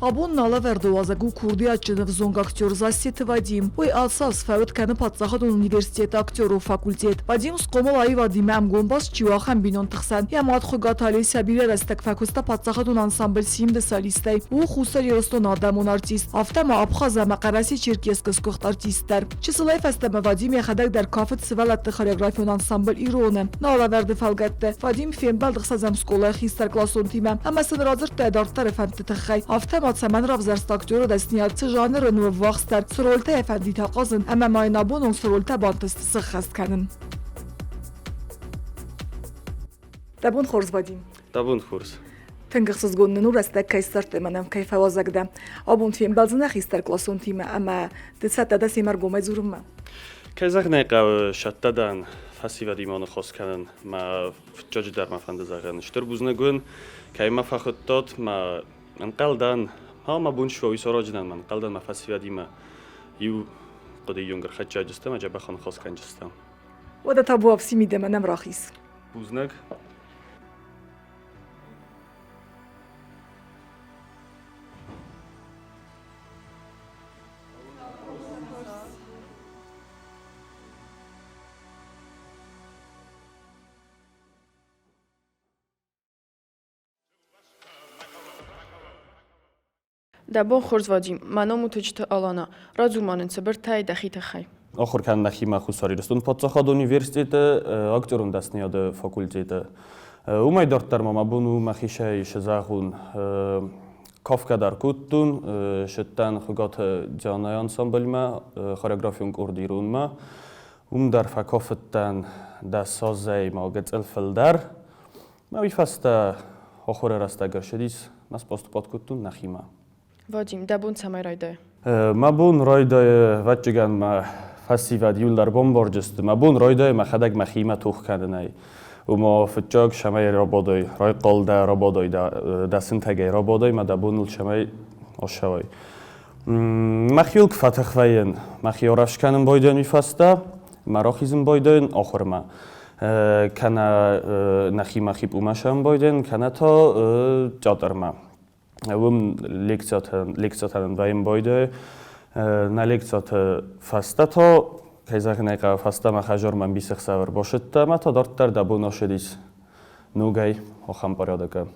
Абон налӕвӕрды уазӕг у курдиатджын ӕвзонг актер Зассеты Вадим. Уый ацаз фӕуд кӕны паддзахадон университеты актеры факультет. Вадим схъомыл аивадимӕ ӕмгом баст чи у, ахӕм бинонты хсӕн. Йӕ мад Хуыгаты Олеся бирӕ рӕстӕг фӕкуыста паддзахадон ансамбль «Симд-ы» солистӕй. У Хуссар Ирыстоны адӕмон артист, афтӕ ма Абхаз ӕмӕ Хъӕрӕсе-Черкесскы сгуыхт артист дӕр. Чысылӕй фӕстӕмӕ Вадим йӕхӕдӕг дӕр кафыд сывӕллӕтты хореографион ансамбль «Ирон-ы». Налӕвӕрды фӕлгӕтты Вадим фембӕлд ӕхсӕзӕм скъолайы хистӕркъласонтимӕ ӕмӕ сын радзырдта дарддӕры фӕндты тыххӕй, афтӕ ма цӕмӕн равзӕрста актеры дӕсныйад, цы жанры ын у ӕввахсдӕр, цы рольтӕ йӕ фӕндид ахъазын ӕмӕ ма йын абон онг цы рольтӕ бантыст сыххӕст кӕнын. Дӕ бон хорз, Вадим. Дӕ бон хорз. Тынг ӕхсызгон нын у рӕстӕг кӕй ссардтай мӕнӕн кӕй фӕуазӕг дӕ. Абон фембӕлдзынӕ хистӕркъласонтимӕ ӕмӕ ды цӕттӕ дӕ семӕ ӕргомӕй дзурынмӕ? Кӕй зӕгъын ӕй хъӕуы, цӕттӕ дӕн фӕсивӕдимӕ ныхас кӕнын. Мӕ фыццаджы дӕр мӕ фӕнды зӕгъын. Стыр бузныг уын, кӕй мӕ фӕхуыдтат, мӕ ӕнхъӕл дӕн, ма мӕ бон суа, уый сараздзынӕн, мӕ ӕнхъӕл дӕн мӕ фӕсивӕдимӕ иу хъуыдыйы онг ӕрхӕццӕджыстӕм, ӕмӕ дзӕбӕх аныхас кӕнджыстӕм. Уӕдӕ табуафси мидӕмӕ нӕм рахиз. Бузныг. Дӕ бон хорз, Вадим. Мӕ ном у Тыджыты Алана. Радзур-ма нын цыбыртӕй дӕхи тыххӕй. Ахуыр кӕнын нӕхимӕ Хуссар Ирыстоны паддзахадон университеты актерон дӕсныйады факультеты. Уымӕй дарддӕр ма мӕ бон у мӕхицӕй зӕгъун. Кафгӕ дӕр кодтон, сыдтӕн Хуыгаты Дианӕйы ансамбльмӕ, хореографион къорд Иронмӕ. Уым дӕр фӕкафыдтӕн 10 азӕй ма гыццыл фылдӕр. Мӕ уый фӕстӕ ахуыры рӕстӕг ӕрцыдис, мӕ споступад кодтон нӕхимӕ. Вадим, дӕ бон цӕмӕй райдайы? Мӕ бон райдайы, ӕвӕццӕгӕн, мӕ фӕсивӕд иуылдӕр бамбарджысты. Мӕ бон райдайы мӕхӕдӕг мӕхимӕ тох кӕнынӕй. Ома фыццаг цӕмӕй рабадой, райхъал дӕ, рабадой дӕ, дӕ сынтӕгӕй рабадой мӕ дӕ боныл цӕмӕй ассӕуай. Мӕхиуыл куы фӕтых вӕййын, мӕхи арӕх кӕнын байдайын уый фӕстӕ, мӕ рахизын байдайын ахуырмӕ. Кӕнӕ нӕхи мӕхи пъумӕ сӕмбайдайын, кӕнӕ та театрмӕ. Уым лекциятӕ нын вӕййын байдайы. Нӕ лекциятӕ фӕстӕ та, кӕй зӕгъын ӕй хъӕуы, фӕстӕмӕ хӕдзармӕ ӕмбисӕхсӕв ӕрбацыдтӕ ӕмӕ та дарддӕр дӕ бон ацыдис ногӕй ахӕм порядокы.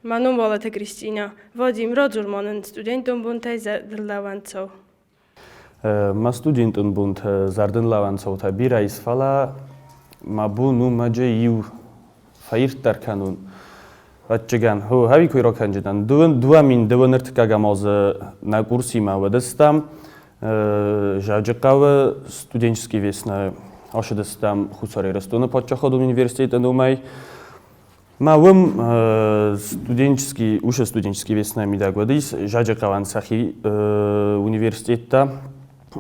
Мӕ ном Уалаты Кристинӕ. Вадим, радзур-ма нын студентон бонтӕй зӕрдыллӕууӕн цау. Мӕ студентон бонтӕ зӕрдыллӕууӕн цаутӕ бирӕ ис, фӕлӕ мӕ бон у мӕджы иу фӕирддӕр кӕнун. Ӕвӕццӕгӕн, хо, ӕви куй ракӕнджынӕн. 2002 ӕртыккӕгӕм азы нӕ курсимӕ уыдыстӕм Зӕджыхъӕуы студенческий весна ацыдыстӕм Хуссар Ирыстоны паддзахадон университеты номӕй. Мӕ уым студенческий, уыцы студенческий весна мидӕг уыдис Зӕджыхъӕуӕн сӕхи университеттӕ.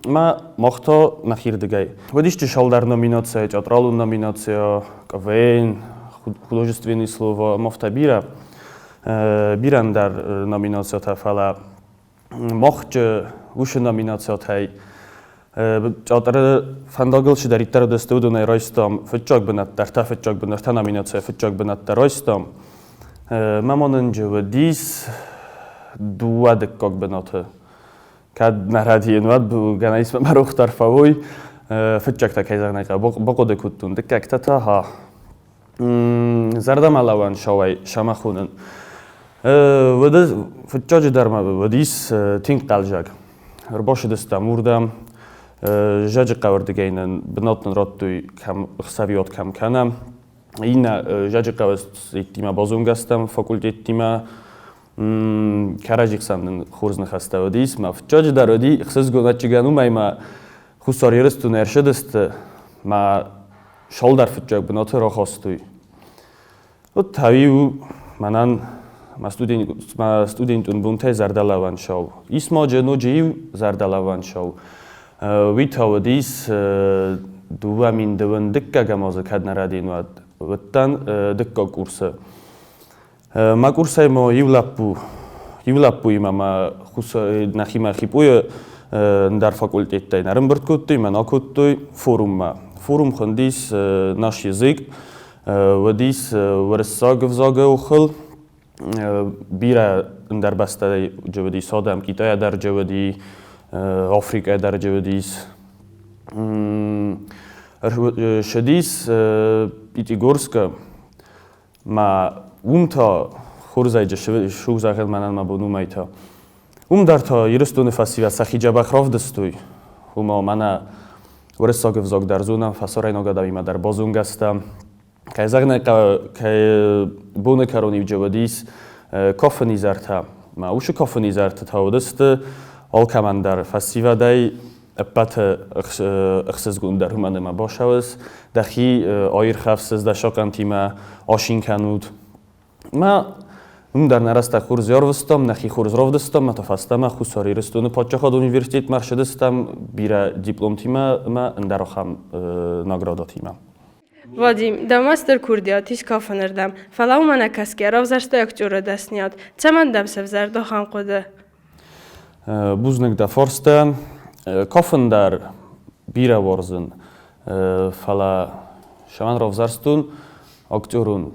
Мӕ мах та нӕхирдыгӕй. Уыдис чысылдӕр номинацийӕ, театралон номинацийӕ, КВН, художественный слово, ӕмӕ афтӕ бирӕ. Бирӕ ӕндӕр номинацитӕ, фӕлӕ махчы уыцы номинациятӕй театры фӕндагыл цыдӕриддӕр уыдысты, уыдонӕй райстам фыццаг бынӕттӕ, ӕртӕ фыццаг бынӕттӕ, ӕртӕ номинацийӕ фыццаг бынӕттӕ райстам. Мӕ монынджы уыдис дыууӕ дыккаг бынаты. Кӕд нӕ рӕдийын, уӕд гӕнӕн ис мӕ рох дӕр фӕуой. Фыццӕгтӕ, кӕй зӕгъын ӕй хъӕуы, бахъуыды кодтон. Дыккӕгтӕ та, ха, зӕрдӕмӕлӕууӕн сауӕй сӕмӕ хонын. Уӕдӕ фыццаджы дӕр ма уыдис тынг хъӕлдзӕг. Ӕрбацыдыстӕм уырдӕм, Зӕджы хъӕуырдыгӕй нын бынат нын радтой, кӕм ӕхсӕвиуат кӕм кӕнӕм. Иннӕ Зӕджы хъӕуы еттимӕ базонгӕ стӕм, факультеттимӕ. Кӕрӕдзи хсӕн нын хорз ныхӕстӕ уыдис. Мӕ фыццаджы дӕр уыди ӕхсызгон ӕвӕццӕгӕн уымӕй мӕ Хуссар Ирыстоны ӕрсыдысты, мӕ цалдӕр фыццаг бынаты рахастой. Вот та-иу мӕнӕн мӕ студентон бонтӕй зӕрдӕлӕууӕн шоу. Ис ма ноджы иу зӕрдӕлӕууӕн шоу. Уый та уыдис 2012 азы кӕд нӕ рӕдийын, уӕд. Уыдтӕн дыккаг курсы. Мӕ курсӕй ма иу лӕппу, иу лӕппуимӕ мӕ нӕхимӕ ХИПУ-йы ӕндӕр факультеттӕй нӕ ӕрӕмбырд кодтой, мӕн акодтой форуммӕ. Форум хуындис «Наш язык», уыдис уырыссаг ӕвзагы охыл. Бирӕ ӕндӕр бӕстӕй уыдис адӕм, Китайӕ дӕр уыди, Африкӕйӕ дӕр уыдис. Ссыдис Пятигорскы, мӕ уым та хорзӕй сугзӕгъын мӕнӕн мӕ бон уымӕй та. Уым дӕр та Ирыстоны фӕсивӕд сӕхи дзӕбӕх равдыстой. Уымӕ мӕнӕ уырыссаг ӕвзаг дӕр зонӕм, фӕсарӕйнаг адӕмимӕ дӕр базонгӕ стӕм. Кӕй зӕгъын ӕй хъӕуы, кӕй боны кӕрон-иу уыдис кафын изӕртӕ. Мӕ уыцы кафын изӕртӕ та уыдысты алкӕмӕн дӕр фӕсивӕдӕй ӕппӕты ӕхсызгондӕр, уымӕн ӕмӕ бацӕуыс, дӕхи аирхӕфсыс дӕ сахъӕнтимӕ, асин кӕнут. Мӕ уым дӕр нӕ рӕстӕг хорз ӕрвыстам, нӕхи хорз равдыстам, ӕмӕ та фӕстӕмӕ Хуссар Ирыстоны паддзахадон университетмӕ ӕрцыдыстӕм бирӕ дипломтимӕ ӕмӕ ӕндӕр ахӕм наградатимӕ. Вадим, дӕумӕ стыр курдиат ис кафынырдӕм, фӕлӕ уымӕ нӕ кӕсгӕ равзӕрстай актеры дӕсныйад. Цӕмӕн дӕм сӕвзӕрд ахӕм хъуыды? Бузныг дӕ фарстӕн. Кафын дӕр бирӕ уарзын, фӕлӕ цӕмӕн равзӕрстон актерон,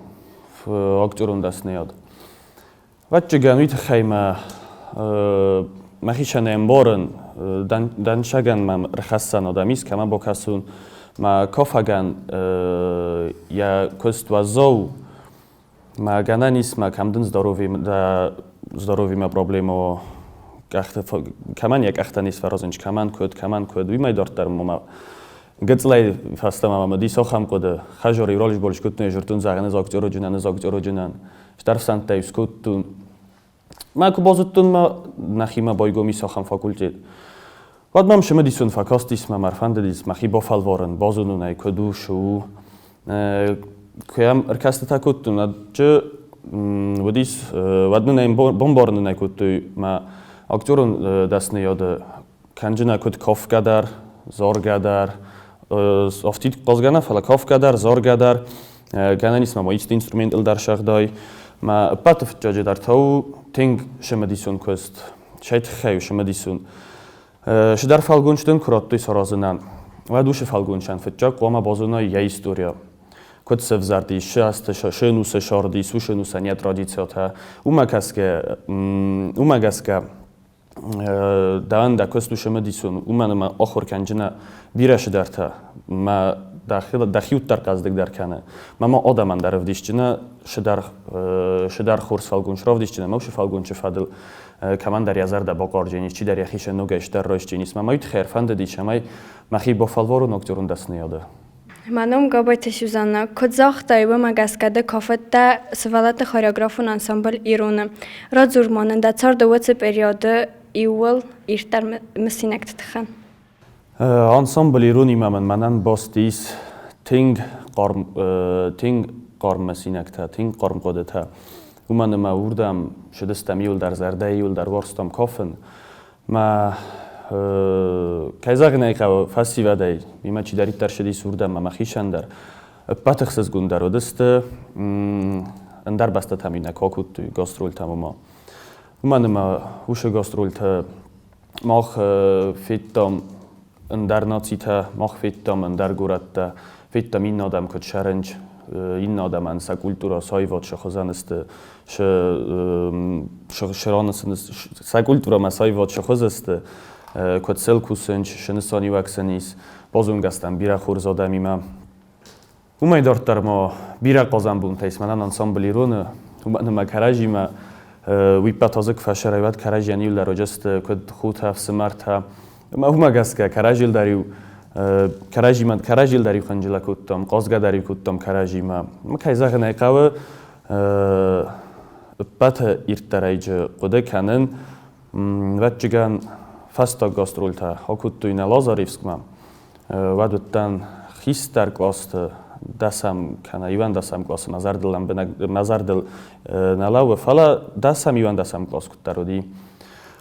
актерон дӕсныйад? Ӕвӕццӕгӕн, уый тыххӕй мӕ мӕхицӕн ӕмбарын, дӕнцӕгӕн мӕм ӕрхӕссӕн адӕм ис, кӕмӕ бакӕсун. Мӕ кафӕгӕн йӕ куыст уӕззау. Мӕ гӕнӕн ис, мӕ кӕм дын здоровьемӕ проблемӕ уа, къӕхты, кӕмӕн йӕ къӕхтӕн ис фӕразын, кӕмӕн куыд, кӕмӕн куыд, уымӕй дарддӕр мӕ гыццылӕй фӕстӕмӕ мӕм уыдис ахӕм хъуыды, хӕзор ролик скодтон, зырдтон зӕгъын ӕз актероджынӕн, ӕз актероджынӕн. Стӕрфсӕнттӕ скодтон. Мӕ куы базыдтон, мӕ нӕхимӕ байгом ис ахӕм факультет. Уӕд мӕм цымыдисон фӕкастис, мӕм ӕрфӕндыдис мӕхи бафӕлварын, базонун ӕй, куыд у, цы у. Куы йӕм ӕркӕстытӕ кодтон, уӕд уыдис, уӕд нын ӕй бамбарын ӕй кодтой мӕ актерон дӕсныйады кӕнджынӕ куыд кафгӕ дӕр, заргӕ дӕр, афтид хъазгӕ нӕ, фӕлӕ кафгӕ дӕр, заргӕ дӕр, гӕнӕн ис ма исты инструментыл дӕр сӕгъдай. Мӕ ӕппӕты фыццаджы дӕр та у тынг цымыдисон куыст. Цӕй тыххӕй у цымыдисон? Цыдӕр фӕлгонц дын куы радтой саразынӕн, уӕд уыцы фӕлгонцӕн фыццаг хъуамӕ базоной йӕ история. Куыд сӕвзӕрдис, цы азты цы ӕнусы сӕрдис, уыцы ӕнусӕн йӕ традициятӕ. Уымӕ гӕсгӕ, уымӕ гӕсгӕ дӕн дӕ куыст у цымыдисон, уымӕн ӕмӕ ахуыр кӕнджынӕ бирӕ цыдӕртӕ мӕ дӕхиуд дӕр хъӕздыгдӕр кӕны. Мӕ ма адӕмӕн дӕр ӕвдисджынӕ цыдӕр хорз фӕлгонц равдисджынӕ мӕ уыцы фӕлгонцы фӕдыл кӕмӕндӕр йӕ зӕрдӕ бахъардзӕнис, чидӕр йӕхицӕн ногӕй стӕр райсдзӕнис. Мӕ ма уый тыххӕй ӕрфӕндыди, цӕмӕй мӕхи бафӕлварон актерон дӕсныйады. Мӕ ном Габайты Сюзанна. Куыд загътай, уымӕ гӕсгӕ ды кафыдтӕ сывӕллӕтты хореографон ансамбль «Ирон-ы». Радзур ма нын дӕ царды уыцы периоды иууыл ирддӕр мысинӕгты тыххӕй. Ансамбль «Ирон-имӕ мын мӕнӕн баст ис тынг хъарм, тынг хъарм мысинӕгтӕ, тынг хъарм хъуыдытӕ. Уымӕн ӕмӕ уырдӕм цыдыстӕм иуылдӕр зӕрдӕйы, иуылдӕр уарзтам кафын. Мӕ кӕй зӕгъын ӕй хъӕуы, фӕсивӕдӕй мемӕ чидӕриддӕр ссыдис уырдӕм ӕмӕ мӕхицӕн дӕр ӕппӕт ӕхсызгондӕр уыдысты ӕндӕр бӕстӕтӕм иннӕ куы акодтой гастрольтӕм, уымӕ. Уымӕн ӕмӕ уыцы гастрольтӕ мах федтам ӕндӕр нацитӕ, мах федтам ӕндӕр горӕттӕ, федтам иннӕ адӕм куыд сӕрынч, иннӕ адӕмӕн сӕ культурӕ, сӕ аивад сӕ хуызӕн сты, сӕ культурӕмӕ сӕ аивад сӕ хуызы сты, куыд сыл кусынч, цы нысаниуӕг сын ис, базонгӕ стӕм бирӕ хорз адӕмимӕ. Уымӕй дарддӕр ма бирӕ хъазӕн бонтӕ ис мӕнӕн ансамбль Ирон-ы, уымӕн ӕмӕ кӕрӕдзимӕ уый ппӕт азы куы фӕсӕрӕй, уӕд кӕрӕдзийӕн иуылдӕр уыдысты куыд хотӕ, ӕфсымӕртӕ. Ӕмӕ уымӕ гӕсгӕ кӕрӕдзийыл дӕр-иу кӕрӕдзимӕ кӕрӕдзийыл дӕр-иу хынджылӕг кодтам, хъазгӕ дӕр-иу кодтам кӕрӕдзимӕ. Ӕмӕ кӕй зӕгъын ӕй хъӕуы, ӕппӕты ирддӕрӕйджы хъуыды кӕнын, ӕвӕццӕгӕн, фӕстаг гастрольтӕ акодтой нӕ Лазаревскмӕ. Уӕд уыдтӕн хистӕр къласты дӕсӕм кӕнӕ иуӕндӕсӕм къласы мӕ зӕрдыл лӕмбынӕг мӕ зӕрдыл нӕ лӕууы, фӕлӕ дӕсӕм иуӕндӕсӕм кълас куыддӕр уыди.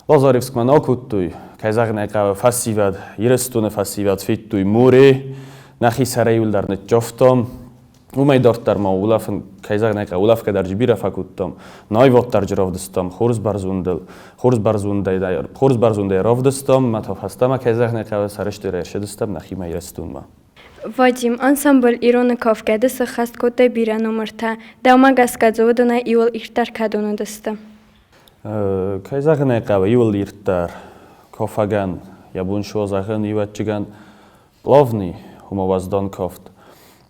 Лазаревскмӕ нӕ акодтой, кӕй зӕгъын ӕй хъӕуы, фӕсивӕд, Ирыстоны фӕсивӕд федтой море, нӕхи сӕрӕй иуылдӕр ныццавтам. Уымӕй дарддӕр ма улӕфын, кӕй зӕгъын ӕй хъӕуы, улӕфгӕ дӕр бирӕ фӕкодтам, наивад дӕр равдыстам, хорз бӕрзондыл, хорз бӕрзондӕй, хорз бӕрзондӕй равдыстам, мӕ та фӕстӕмӕ, кӕй зӕгъын ӕй хъӕуы, сӕрыстырӕй ӕрцыдыстӕм нӕхимӕ Ирыстонмӕ. Вадим, ансамбль Ироны кафгӕ сӕххӕст кодтай бирӕ номыртӕ. Дӕумӕ гӕсгӕ дзы уыдонӕй иуыл ирддӕр кӕдон уыдысты? Кӕй зӕгъын ӕй хъӕуы, иуыл ирддӕр кафӕгӕн йӕ бон суа зӕгъын, ивӕццӕгӕн, Плавный, уымӕ уӕздан кафт.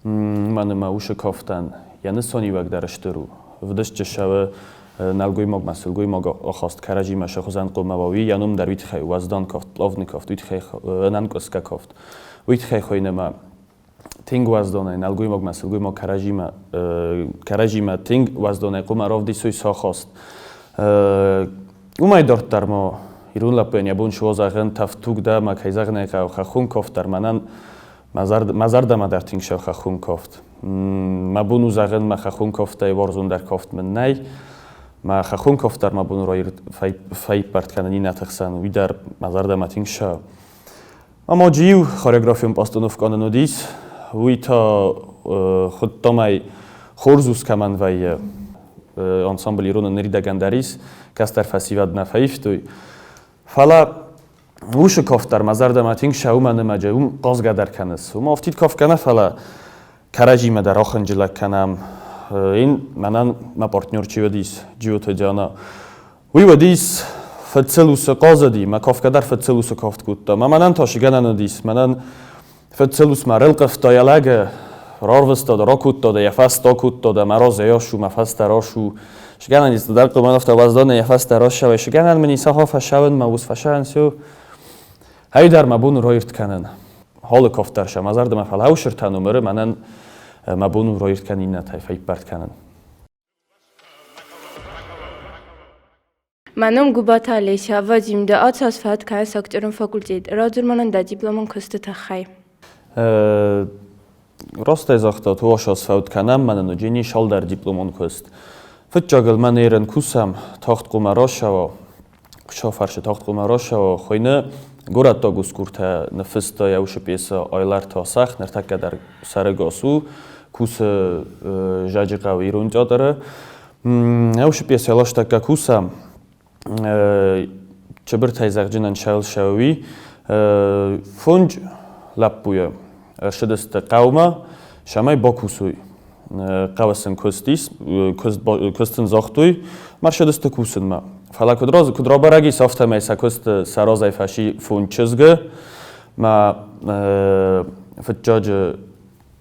Мӕн ӕмӕ усы кафтӕн йӕ нысаниуӕг дӕр стыр у. Вдыст ссӕуы нӕлгоймагмӕ сылгоймаг ахаст кӕрӕдзимӕ сӕ хуызӕн хъуамӕ уа, уый йӕ ном дӕр уый тыххӕй уӕздан кафт, плавный кафт, уый тыххӕй ӕнӕнкъуысгӕ кафт. Уый тыххӕй хуыйны ӕмӕ тынг уӕзданӕй нӕлгоймагмӕ сылгоймаг кӕрӕдзимӕ кӕрӕдзимӕ тынг уӕзданӕй хъуамӕ равдисой сӕ ахаст. Уымӕй дарддӕр ма ирон лӕппуйӕн йӕ бон суа зӕгъын, тӕвдтуг дӕ ӕмӕ, кӕй зӕгъын ӕй хъӕуы, хӕххон кафт дӕр мӕнӕн мӕ зӕрдӕмӕ дӕр тынг сӕу хӕххон кафт. Мӕ бон у зӕгъын, мӕ хӕххон кафтӕй уарзондӕр кафт мын нӕй. Мӕ хӕххон кафт дӕр мӕ бон у фӕиппӕрд кӕнын иннӕты хсӕн, уый дӕр мӕ зӕрдӕмӕ тынг сӕу. Ӕмӕ иу хореографион постановкӕ нын уыдис, уый та хуыдтам ӕй хорз ус кӕмӕн вӕййы, ансамбль Ироны ныридӕгӕн дӕр ис, кӕстӕр фӕсивӕд нӕ фӕивтой. Фӕлӕ усы кафт дӕр мӕ зӕрдӕмӕ тынг сӕ уымӕн ӕмӕ уым хъазгӕ дӕр кӕныс. Уым афтид кафгӕ нӕ, фӕлӕ кӕрӕдзимӕ дӕр ахынджылӕг кӕнӕм. Ин мӕнӕн мӕ партнер чи уыдис, Джиоты Диана, Уый уыдис фыдцылусы хъазыди, мӕ кафгӕ дӕр фыдцылусы кафт кодта. Мӕ мӕнӕн та гӕнӕн уыдис, мӕнӕн фыдцылус мӕ рылхъывта йӕ лӕгы, рарвыста дӕ, ракодта дӕ, йӕ фӕстӕ акодта дӕ, мӕ разӕй ашу, мӕ фӕстӕ рашу. Сгӕнӕн ис дӕр хъуымӕн афтӕ уӕзданӕй йӕ фӕстӕ рассӕуай. Сгӕнӕн мын ис ахӕм фӕсӕуын, мӕ ус фӕсӕуын сю. Ӕй дӕр мӕ бон у раирд кӕнын. Алы кафт дӕр сӕ мӕ зӕрдӕмӕ фӕлӕ ӕвсыртӕ номыры мӕнӕн мӕ бон у раирд кӕнын иннӕтӕй фӕиппӕрд кӕнын. Мӕ ном Губаты Олеся. Вадим, ды ацы аз фӕд кӕныс актерон факультет. Радзур мӕнӕн дӕ дипломон куысты тыххӕй. Растӕй загъта, туас фӕуд кӕнӕм, мӕнӕн уыди цалдӕр дипломон куыст. Фыццагыл мӕн ерын кусӕм, тагъд хъуамӕ рацӕуа, фарсы тагъд хъуамӕ рацӕуа, хуыйны горӕттаг усгуртӕ ныффыста йӕ усы пьесӕ Айларты Асӕх, ныртӕккӕ дӕр сӕрӕгас у, кусы Зӕджыхъӕуы ирон театры. Усы пьесӕ ластӕккӕ кусӕм, Чыбыртӕй зӕгъджынӕн сӕуи фондз лӕппуйы ӕрцыдысты хъӕумӕ, цӕмӕй бакусой. Хъӕуы сын куыст ис, куыст сын загътой, ма ссыдысты кусынмӕ. Фӕлӕ куыд рабӕрӕг ис, афтӕмӕй сӕ куыст сӕ разӕй фӕци фондз чызгы, мӕ фыццаджы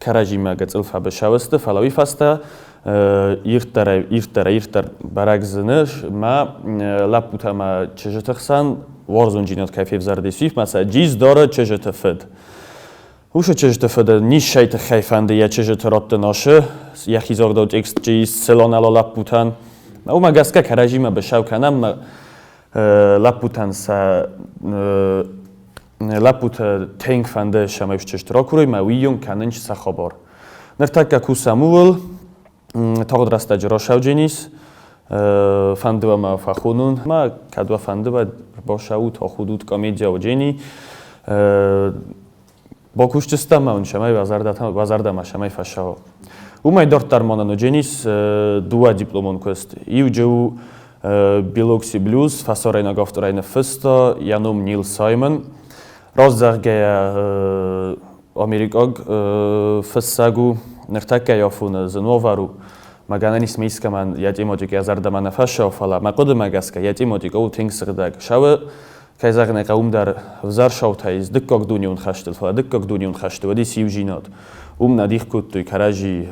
кӕрӕдзимӕ гыццыл фӕбыцӕу сты, фӕлӕ уый фӕстӕ ирддӕрӕй ирддӕрӕй ирддӕр бӕрӕг зыны, мӕ лӕппутӕ ӕмӕ чызджыты хсӕн уарзондзинад кӕй февзӕрдис, уый ма сӕ джиз дары чызджыты фыд. Уыцы чызджыты фыды ниссӕй тыххӕй фӕнды йӕ чызджыты раттын асы, йӕхи загъдау текст чи ис селонӕло лӕппутӕн. Уымӕ гӕсгӕ кӕрӕдзимӕ быцӕу кӕнӕм лӕппутӕн сӕ лӕппутӕ тынг фӕнды цӕмӕй чызджыты ракурой, мӕ уый кӕнынц сӕ хабар. Ныртӕккӕ кусӕм ууыл, тагъд рӕстӕджы рацӕуджын ис, фӕнды уӕ мӕ фӕхонун, ма кӕд уӕ фӕнды, уӕд бацӕут, ахудут комедия Оджени. Бакусджыстӕм ма уын цӕмӕй уӕ зӕрдӕмӕ цӕмӕй фӕцӕуа. Уымӕй дарддӕр ма нын уыдзӕнис дыууӕ дипломон куыст. Иу джы у Билокси блюз, фӕсарӕйнаг авторӕй ныффыста, йӕ ном Нил Саймон. Раст зӕгъгӕйӕ, америкаг фыссӕг у, ныртӕккӕ йӕ афоны зын уавӕр у. Мӕ гӕнӕн ис искӕмӕн йӕ тематикӕ йӕ зӕрдӕмӕ нӕ фӕцӕуа, фӕлӕ мӕ хъуыдымӕ гӕсгӕ йӕ тематикӕ у тынг сыгъдӕг. Сӕуы кӕй зӕгъын ӕй хъӕуы, уым дӕр ӕвзӕр саутӕ ис дыккаг дунеон хӕстыл, фӕлӕ дыккаг дунеон хӕсты уыдис иудзинад. Уым нӕ дих кодтой кӕрӕдзи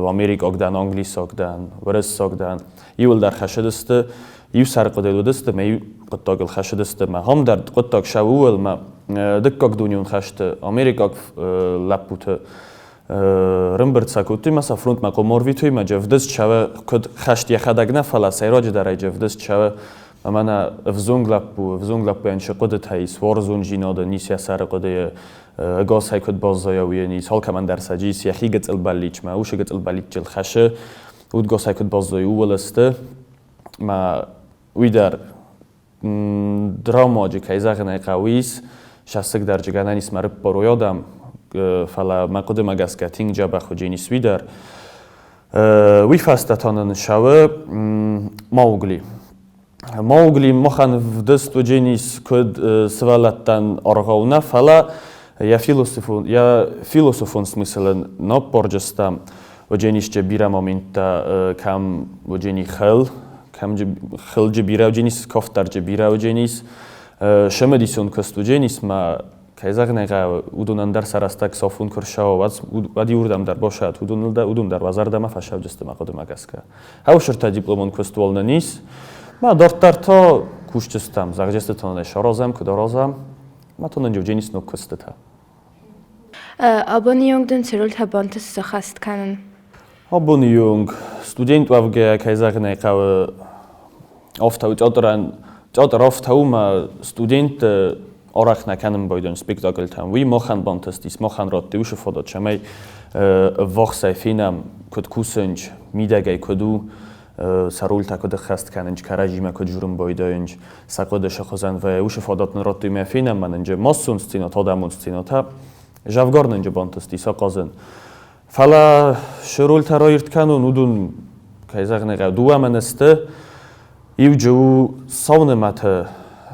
америкаг дӕн, англисаг дӕн, уырыссаг дӕн. Иуылдӕр хӕссыдысты, иу сӕрхъуыдыйыл уыдысты мӕ иу хъуыддагыл хӕссыдысты мӕ ам дӕр хъуыддаг сӕ ууыл мӕ дыккаг дунеон хӕсты америкаг лӕппуты рымбырд сӕ кодтой мӕ сӕ фронтмӕ хъоморвитой мӕ джевдыст сӕ куыд хӕст йӕхӕдӕг нӕ, фӕлӕ сӕйраджыдӕр ӕй джевдыст сӕ ӕмӕ нӕ ӕвзонг лӕппу, ӕвзонг лӕппуйӕн цы хъуыдытӕ ис, уарзондзинады ис йӕ сӕры хъуыдыйы, ӕгасӕй куыд баззайа, уый ис, алкӕмӕн дӕр сӕ ис йӕхи гыццыл бӕллицмӕ, уыцы гыццыл бӕллицчыл хӕсы, удгосӕй куыд баззайа, ууыл сты. Мӕ уый дӕр драмаджы, кӕй зӕгъын ӕй хъӕуы, ис, сӕ сыгдӕрджы гӕнӕн ис мӕ рыппарой адӕм. Фӕлӕ мӕ хъуыдымӕ гӕсгӕ тынг дзӕбӕх уыдженис уый дӕр. Уый фӕстӕ та нын ссӕуы Маугли. Маугли махӕн вдыст уыдженис куыд сывӕллӕттӕн аргъау нӕ, фӕлӕ йӕ философон, йӕ философон смыслы наппарджыстӕм уыдженисчы бирӕ моменттӕ, кӕм уыджени хыл, кӕм хылджы бирӕ уыдженис, кафтарджы бирӕ уыдженис, цымыдисон куыст уыдженис ма кӕй зӕгъын ӕй хъӕуы, уыдонӕн дӕр сӕ рӕстӕг сафун куы рцӕуа, уӕд, уӕд иуырдӕм дӕр босӕт, уыдоныл дӕр, уыдон дӕр уӕ зӕрдӕмӕ фӕцӕуджысты мӕ хъуыдымӕ гӕсгӕ. Ӕвсыртӕ дипломон куыст уал нын ис. Ма дарддӕр та кусджыстӕм, зӕгъджысты та нын саразӕм, куыд аразӕм, ма та нын джодженис ног куыстытӕ. Абоны онг дын цы рольтӕ бантыст сӕххӕст кӕнын? Абоны онг студент уӕвгӕйӕ, кӕй зӕгъын ӕй хъӕуы, афтӕ театрӕн театр афтӕ у, мӕ студентты арӕх нӕ кӕнын байдайын спектакльтӕм. Уый махӕн бантыстис, махӕн радтой уыцы фадат, цӕмӕй ӕввахсӕй фенӕм, куыд кусынц, мидӕгӕй куыд у, сӕ рольтӕ куыд ӕххӕст кӕнынц, кӕрӕдзимӕ куыд дзурын байдайынц, сӕ хъуыды сӕ хуызӕн вӕййы. Уыцы фадат нын радтой мӕ фенӕм, мӕнӕнджы массон сценӕтӕ, адӕмон сценӕтӕ. Зӕвгар нынджы бантыстис ахъазын. Фӕлӕ цы рольтӕ раирд кӕнон, уыдон, кӕй зӕгъын ӕй хъӕуы, дыууӕ мӕнӕ сты. Иуджы у сау нымӕты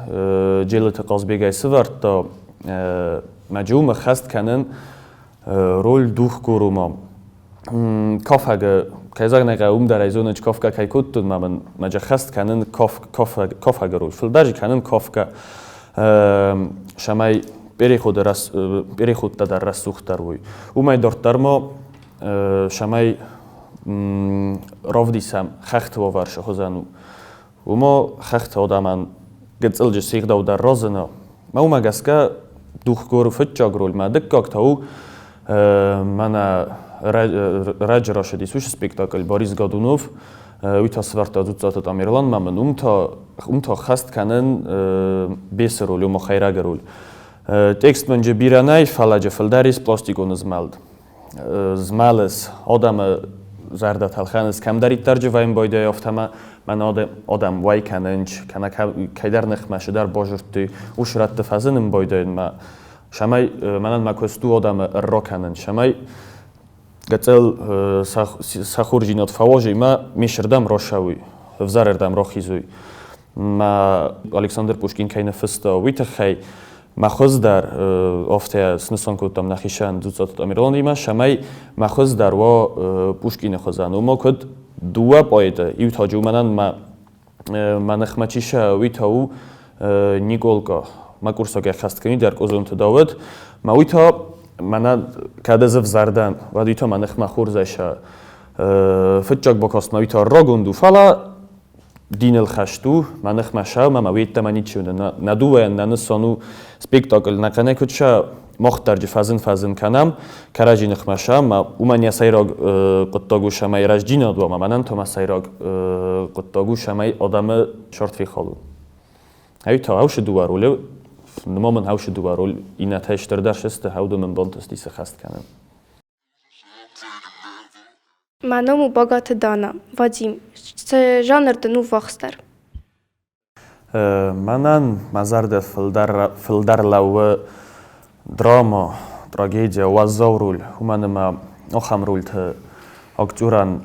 Джелыты Хъазбегӕй сывӕрдта, мӕ джиумӕ хӕст кӕнын роль Духгорума. Кафӕгы, кӕй зӕгъын ӕй хъӕуы, уым дӕр ӕй зонын, кафгӕ кӕй кодтон, мӕ мын мӕ хӕст кӕнын кафӕгы роль. Фылдӕр кӕнын кафгӕ, цӕмӕй переходы переходтӕ дӕр рӕсугъддӕр уой. Уымӕй дарддӕр ма цӕмӕй равдисӕм хӕхты уавӕр цы хуызӕн у. Уымӕ хӕхты адӕмӕн гыццылджы сигъдау дӕр разына. Мӕ уымӕ гӕсгӕ Духгоры фыццаг роль мӕ дыккаг та у мӕнӕ раджы рацыдис уыцы спектакль Борис Годунов. Уый та сӕвӕрдта Дзуццаты Тамерланмӕ мын уым та уым та хӕст кӕнын бесы роль, ома хӕйрӕгы роль. Текст мын бирӕ нӕй, фӕлӕ фылдӕр ис пластикон змӕлд. Змӕлыс, адӕмы зӕрдӕтӕ лхӕныс, кӕмдӕриддӕр джывайын байдайы, афтӕ мӕн адӕм уӕй кӕнынч, кӕнӕ кӕйдӕр ныхмӕ цыдӕр базырдтой, ус рӕтты фӕзынын байдайынмӕ, цӕмӕй мӕнӕн мӕ куыст у адӕмы ӕрра кӕнын, цӕмӕй гыццыл сӕ хорздзинад фӕуазой мӕ ме сырдӕм рацӕуой, ӕвзӕрырдӕм рахизой. Мӕ Александр Пушкин кӕй ныффыста, уый тыххӕй мӕ хуыздӕр афтӕ снысан кодтам нӕхицӕн Дзуццаты Тамерланимӕ, цӕмӕй мӕ хуыздӕр уа Пушкины хуызӕн. Уымӕ куыд дыууӕ поэты, иу та мӕнӕн мӕ мӕ ныхмӕ чи сӕ, уый та у Николка. Мӕ курсаг ӕххӕст кӕны дӕр Къозонты Дауыт. Мӕ уый та мӕнӕ кӕд ӕз ӕвзӕр дӕн, уӕд уый та мӕ ныхмӕ хорзӕй сӕ фыццаг бакастмӕ уый та рагонд у, фӕлӕ диныл хӕст у, мӕ ныхмӕ сӕумӕ мӕ уеддӕмӕ ничи уыны. Нӕ дыууӕйӕн нӕ нысан у спектакль нӕ кӕнӕ куыд сӕ мах дӕр фӕзын-фӕзын кӕнӕм, кӕрӕдзи ныхмӕ сӕ, ӕмӕ уымӕн йӕ сӕйраг хъуыддаг у, цӕмӕй рӕстдзинад уа, ӕмӕ мӕнӕн та мӕ сӕйраг хъуыддаг у, цӕмӕй адӕмы сӕрд фехалон. Ай та хаусы дыууӕ ролы, нымӕ мын хаусы дыууӕ роль иннӕтӕй стырдӕр сысты, хауды мын бантысти сыхӕст кӕнын. Мӕ ном у Багаты Дана. Вадим, цы жанр дын у ввахсдӕр? Мӕнӕн мӕ зӕрдӕ фылдӕр лӕууы драма, трагедия, уӕззау роль, уымӕн ӕмӕ ахӕм рольты актерӕн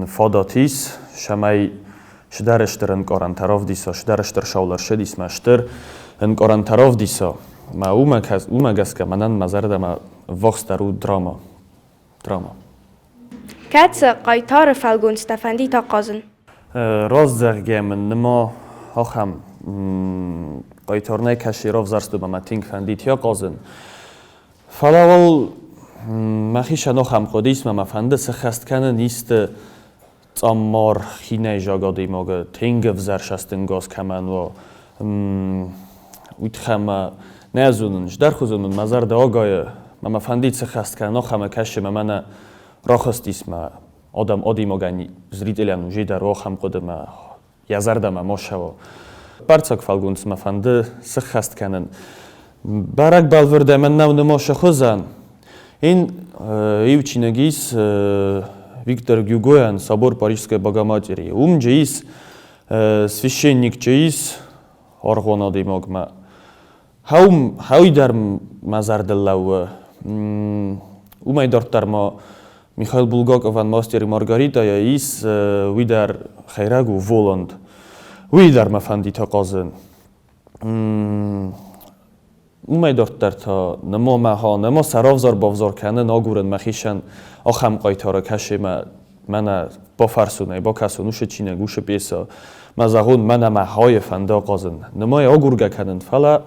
фадат ис, цӕмӕй цыдӕр стыр ӕнкъарӕнтӕ равдиса, цыдӕр стыр саулӕрсыдисмӕ стыр ӕнкъарӕнтӕ равдиса. Мӕ уымӕ гӕсгӕ мӕнӕн мӕ зӕрдӕмӕ ввахсдӕр у драма. Драма. Кӕцы хъайтары фӕлгонцтӕ фӕндид ахъазын? Раст зӕгъгӕ мын ныма ахӕм хъайтар нӕ кӕсы равзӕрсты мӕ тынг фӕндид ахъазын. Фӕлӕ уал мӕхицӕн ахӕм хъуыды ис, мӕ фӕнды сыххӕст кӕнын исты цъаммар хинӕйзаг адӕймагы тынг ӕвзӕр цӕстӕнгас кӕмӕн уа, уый тыххӕй мӕ нӕ зонын, здӕрхуызон мын мӕ зӕрдӕ агайы, мӕ мӕ фӕндид сыххӕст кӕнын ахӕмы кӕсы мӕ мӕнӕ рахызтис мӕ адӕм адӕймагӕн зрителӕн уже дӕр ахӕм хъуыды мӕ йӕ зӕрдӕмӕ ма ссӕуа. Бӕрцаг фӕлгонц мӕ фӕнды сыххӕст кӕнын. Бӕрӕг бӕлвырдӕй мӕн нӕу нымасы хуызӕн. Ин иу чиныг ис Виктор Гюгойӕн «Собор Парижской Богоматери». Уым же ис священник же ис аргъуан адӕймагмӕ. Хӕуый дӕр мӕ зӕрдыл лӕууы. Уымӕй дарддӕр ма Михаил Булгаковӕн «Мастер и Маргарита»-йӕ ис, уый дӕр хӕйрӕг у, Воланд. Уый дӕр мӕ фӕндид ахъазын. Уымӕй дарддӕр та немо мӕ немо сӕ равзар-бавзар кӕнын, агурын мӕхицӕн ахӕм хъайтары, кӕсы мӕ мӕнӕ бафӕрсунӕй бакӕсун уыцы чиныг, уыцы пьесӕ. Мӕ зӕгъун, мӕнӕ мӕ хайы фӕнды ахъазын. Нымайы агургӕ кӕнын, фӕлӕ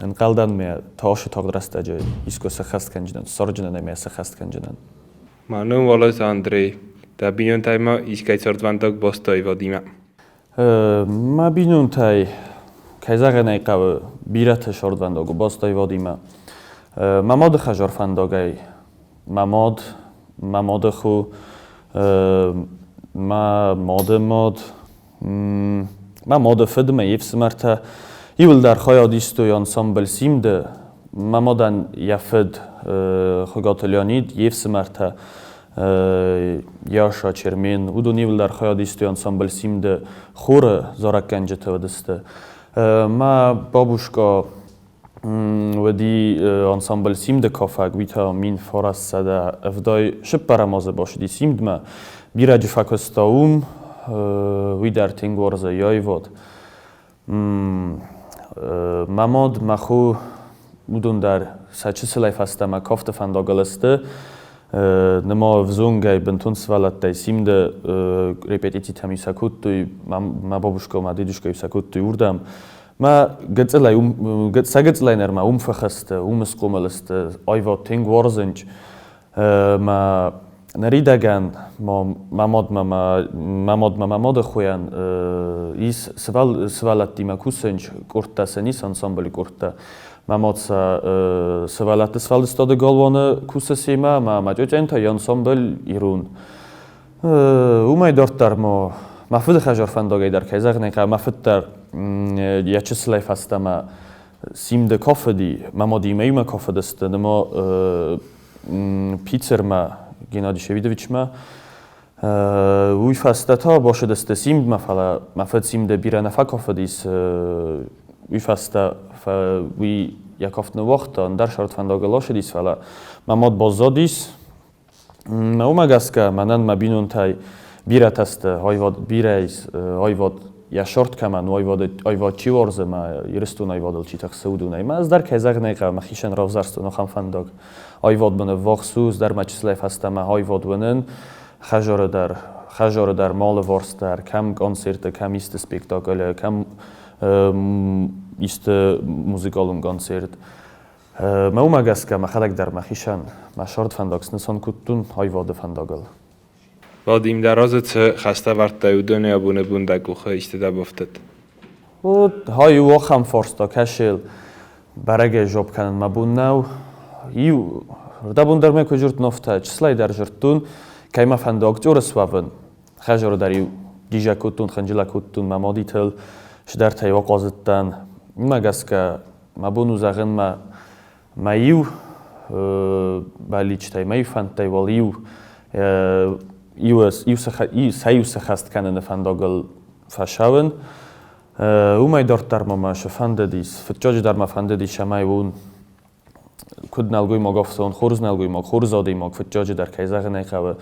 ӕнхъӕлдӕн мӕ тасы тагъд рӕстӕджы искуы сӕххӕст кӕнджынӕн, ссарджынӕн ӕмӕ сӕххӕст кӕнджынӕн. Мӕ ном Уӕлӕты Андрей. Дӕ бинонтӕй ма искӕй цардвӕндаг бастай Вадимӕ? Мӕ бинонтӕй, кӕй зӕгъын ӕй хъӕуы, бирӕты цардвӕндаг у бастай Вадимӕ. Мӕ мады хӕдзар фӕндагӕй мӕ мад, мӕ мады хо, мӕ мады мад, Мӕ мады фыд, мӕ йе фсымӕртӕ иуылдӕр хайад истой ансамбль «Симд-ы». Мӕ мадӕн йӕ фыд Хуыгаты Леонид, йе фсымӕртӕ Яша, Чермен, уыдон иуылдӕр хайад истой ансамбль «Симд-ы» хоры зарӕггӕнджытӕ уыдысты. Мӕ бабушка уыди ансамбль «Симд-ы» кафӕг, уый та 1974 азы бацыди «Симд-мӕ». Бирӕджы фӕкуыста уым, уый дӕр тынг уарзы йӕ аивад. Мӕ мад, мӕ хо, уыдон дӕр сӕ чысылӕй фӕстӕмӕ кафты фӕндагыл сты. Нырма ӕвзонгӕй бынтон сывӕллӕттӕй Симды репетицитӕм сӕ кодтой, мӕ бабушка, мӕ дедушка сӕ кодтой уырдӕм. Мӕ гыццылӕй, сӕ гыццылӕй нырма уым фӕхӕсты, уым схъомыл сты, аивад тынг уарзынц. Мӕ ныридӕгӕн мӕ мадмӕ, мӕ мадмӕ мӕ мады хойӕн ис сывӕллӕттимӕ кусынц, къордтӕ сын ис, ансамблы къордтӕ. Мӕ мад сӕ сывӕллӕтты сфӕлдыстады галуаны кусы семӕ, мӕ мӕ тьотяйӕн та йӕ ансамбль ирон. Уымӕй дарддӕр ма мӕ фыды хӕдзар фӕндагӕй дӕр, кӕй зӕгъын ӕй хъӕуы, мӕ фыд дӕр йӕ чысылӕй фӕстӕмӕ Симды кафыди, мӕ мадимӕ иумӕ кафыдысты, нырма Питермӕ, Геннадий Шевидовичмӕ. Уый фӕстӕ та бацыдысты Симдмӕ, фӕлӕ мӕ фыд Симды бирӕ нӕ фӕкафыдис. Уый фӕстӕ уый йӕ кафт ныууагъта, ӕндӕр сӕрдфӕндагыл ацыдис, фӕлӕ мӕ мад баззадис. Уымӕ гӕсгӕ мӕнӕн мӕ бинонтӕй бирӕтӕ сты, аивад бирӕ ис, аивад йӕ сорт кӕмӕн у, аивад чи уарзы мӕ Ирыстоны аивадыл чи тыхсы, уыдонӕй. Мӕ ӕз дӕр, кӕй зӕгъын ӕй хъӕуы, мӕхицӕн равзӕрстон ахӕм фӕндаг. Аивад мын ӕввахс у, ӕз дӕр мӕ чысылӕй фӕстӕмӕ аивад уынын, хӕдзары дӕр, хӕдзары дӕр, мӕ алыварс дӕр, кӕм концерты, кӕм исты спектаклы, кӕм исты музыкалон концерт. Мӕ уымӕ гӕсгӕ мӕхӕдӕг дӕр мӕхицӕн мӕ сӕрд фӕндаг снысан кодтон аивады фӕндагыл. Вадим, дӕ разы цы хӕстӕ ӕвӕрдтай, уыдонӕй абоны бон дӕ къухы истытӕ бафтыд? Вот хай иу ахӕм фарста кӕсел бӕрӕгӕй жоп кӕнын мӕ бон нӕу. Иу рдӕбон дӕр мӕ куы жырдтон, афтӕ чысылӕй дӕр жырдтон, кӕй мӕ фӕнды актер суӕвын. Хӕдзары дӕр-иу дизӕг кодтон, хынджылӕг кодтон мӕ мадитыл, цыдӕртӕ-иу ахъазыдтӕн. Уымӕ гӕсгӕ мӕ бон у зӕгъын, мӕ мӕ иу бӕллицтӕй, мӕ иу фӕндтӕй уал иу иу сӕ иу сӕххӕст кӕныны фӕндагыл фӕцӕуын. Уымӕй дарддӕр ма мӕ цы фӕндыдис, фыццаджыдӕр мӕ фӕндыдис, цӕмӕй уон куыд нӕлгоймаг ӕфсон, хорз нӕлгоймаг, хорз адӕймаг, фыццаджыдӕр, кӕй зӕгъын ӕй хъӕуы,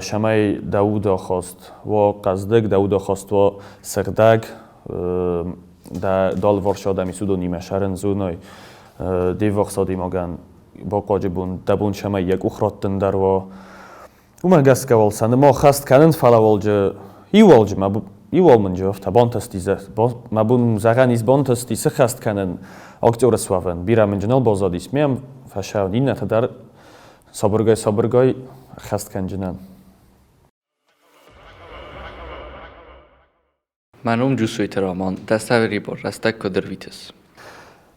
цӕмӕй дӕ удахаст уа хъӕздыг, дӕ удахаст уа сыгъдӕг, дӕ дӕлварс адӕми уыдонимӕ сӕрын зоной, де ввахс адӕймагӕн бахъуаджы бон дӕ бон цӕмӕй йӕ къух раттын дӕр уа. Уымӕ гӕсгӕ уал сӕ ныма хӕст кӕнын, фӕлӕ уалджы иуалджы мӕ иуал мын афтӕ бантысти, мӕ бон зӕгъӕн ис бантысти сыххӕст кӕнын актеры суӕвын. Бирӕ мын нал баззадис ме фӕсӕвын, иннӕтӕ дӕр сабыргай-сабыргай хӕст кӕнджынӕн. Мӕ ном Джусойты Роман. Дӕ сӕрибар рӕстӕг куыд ӕрвитыс?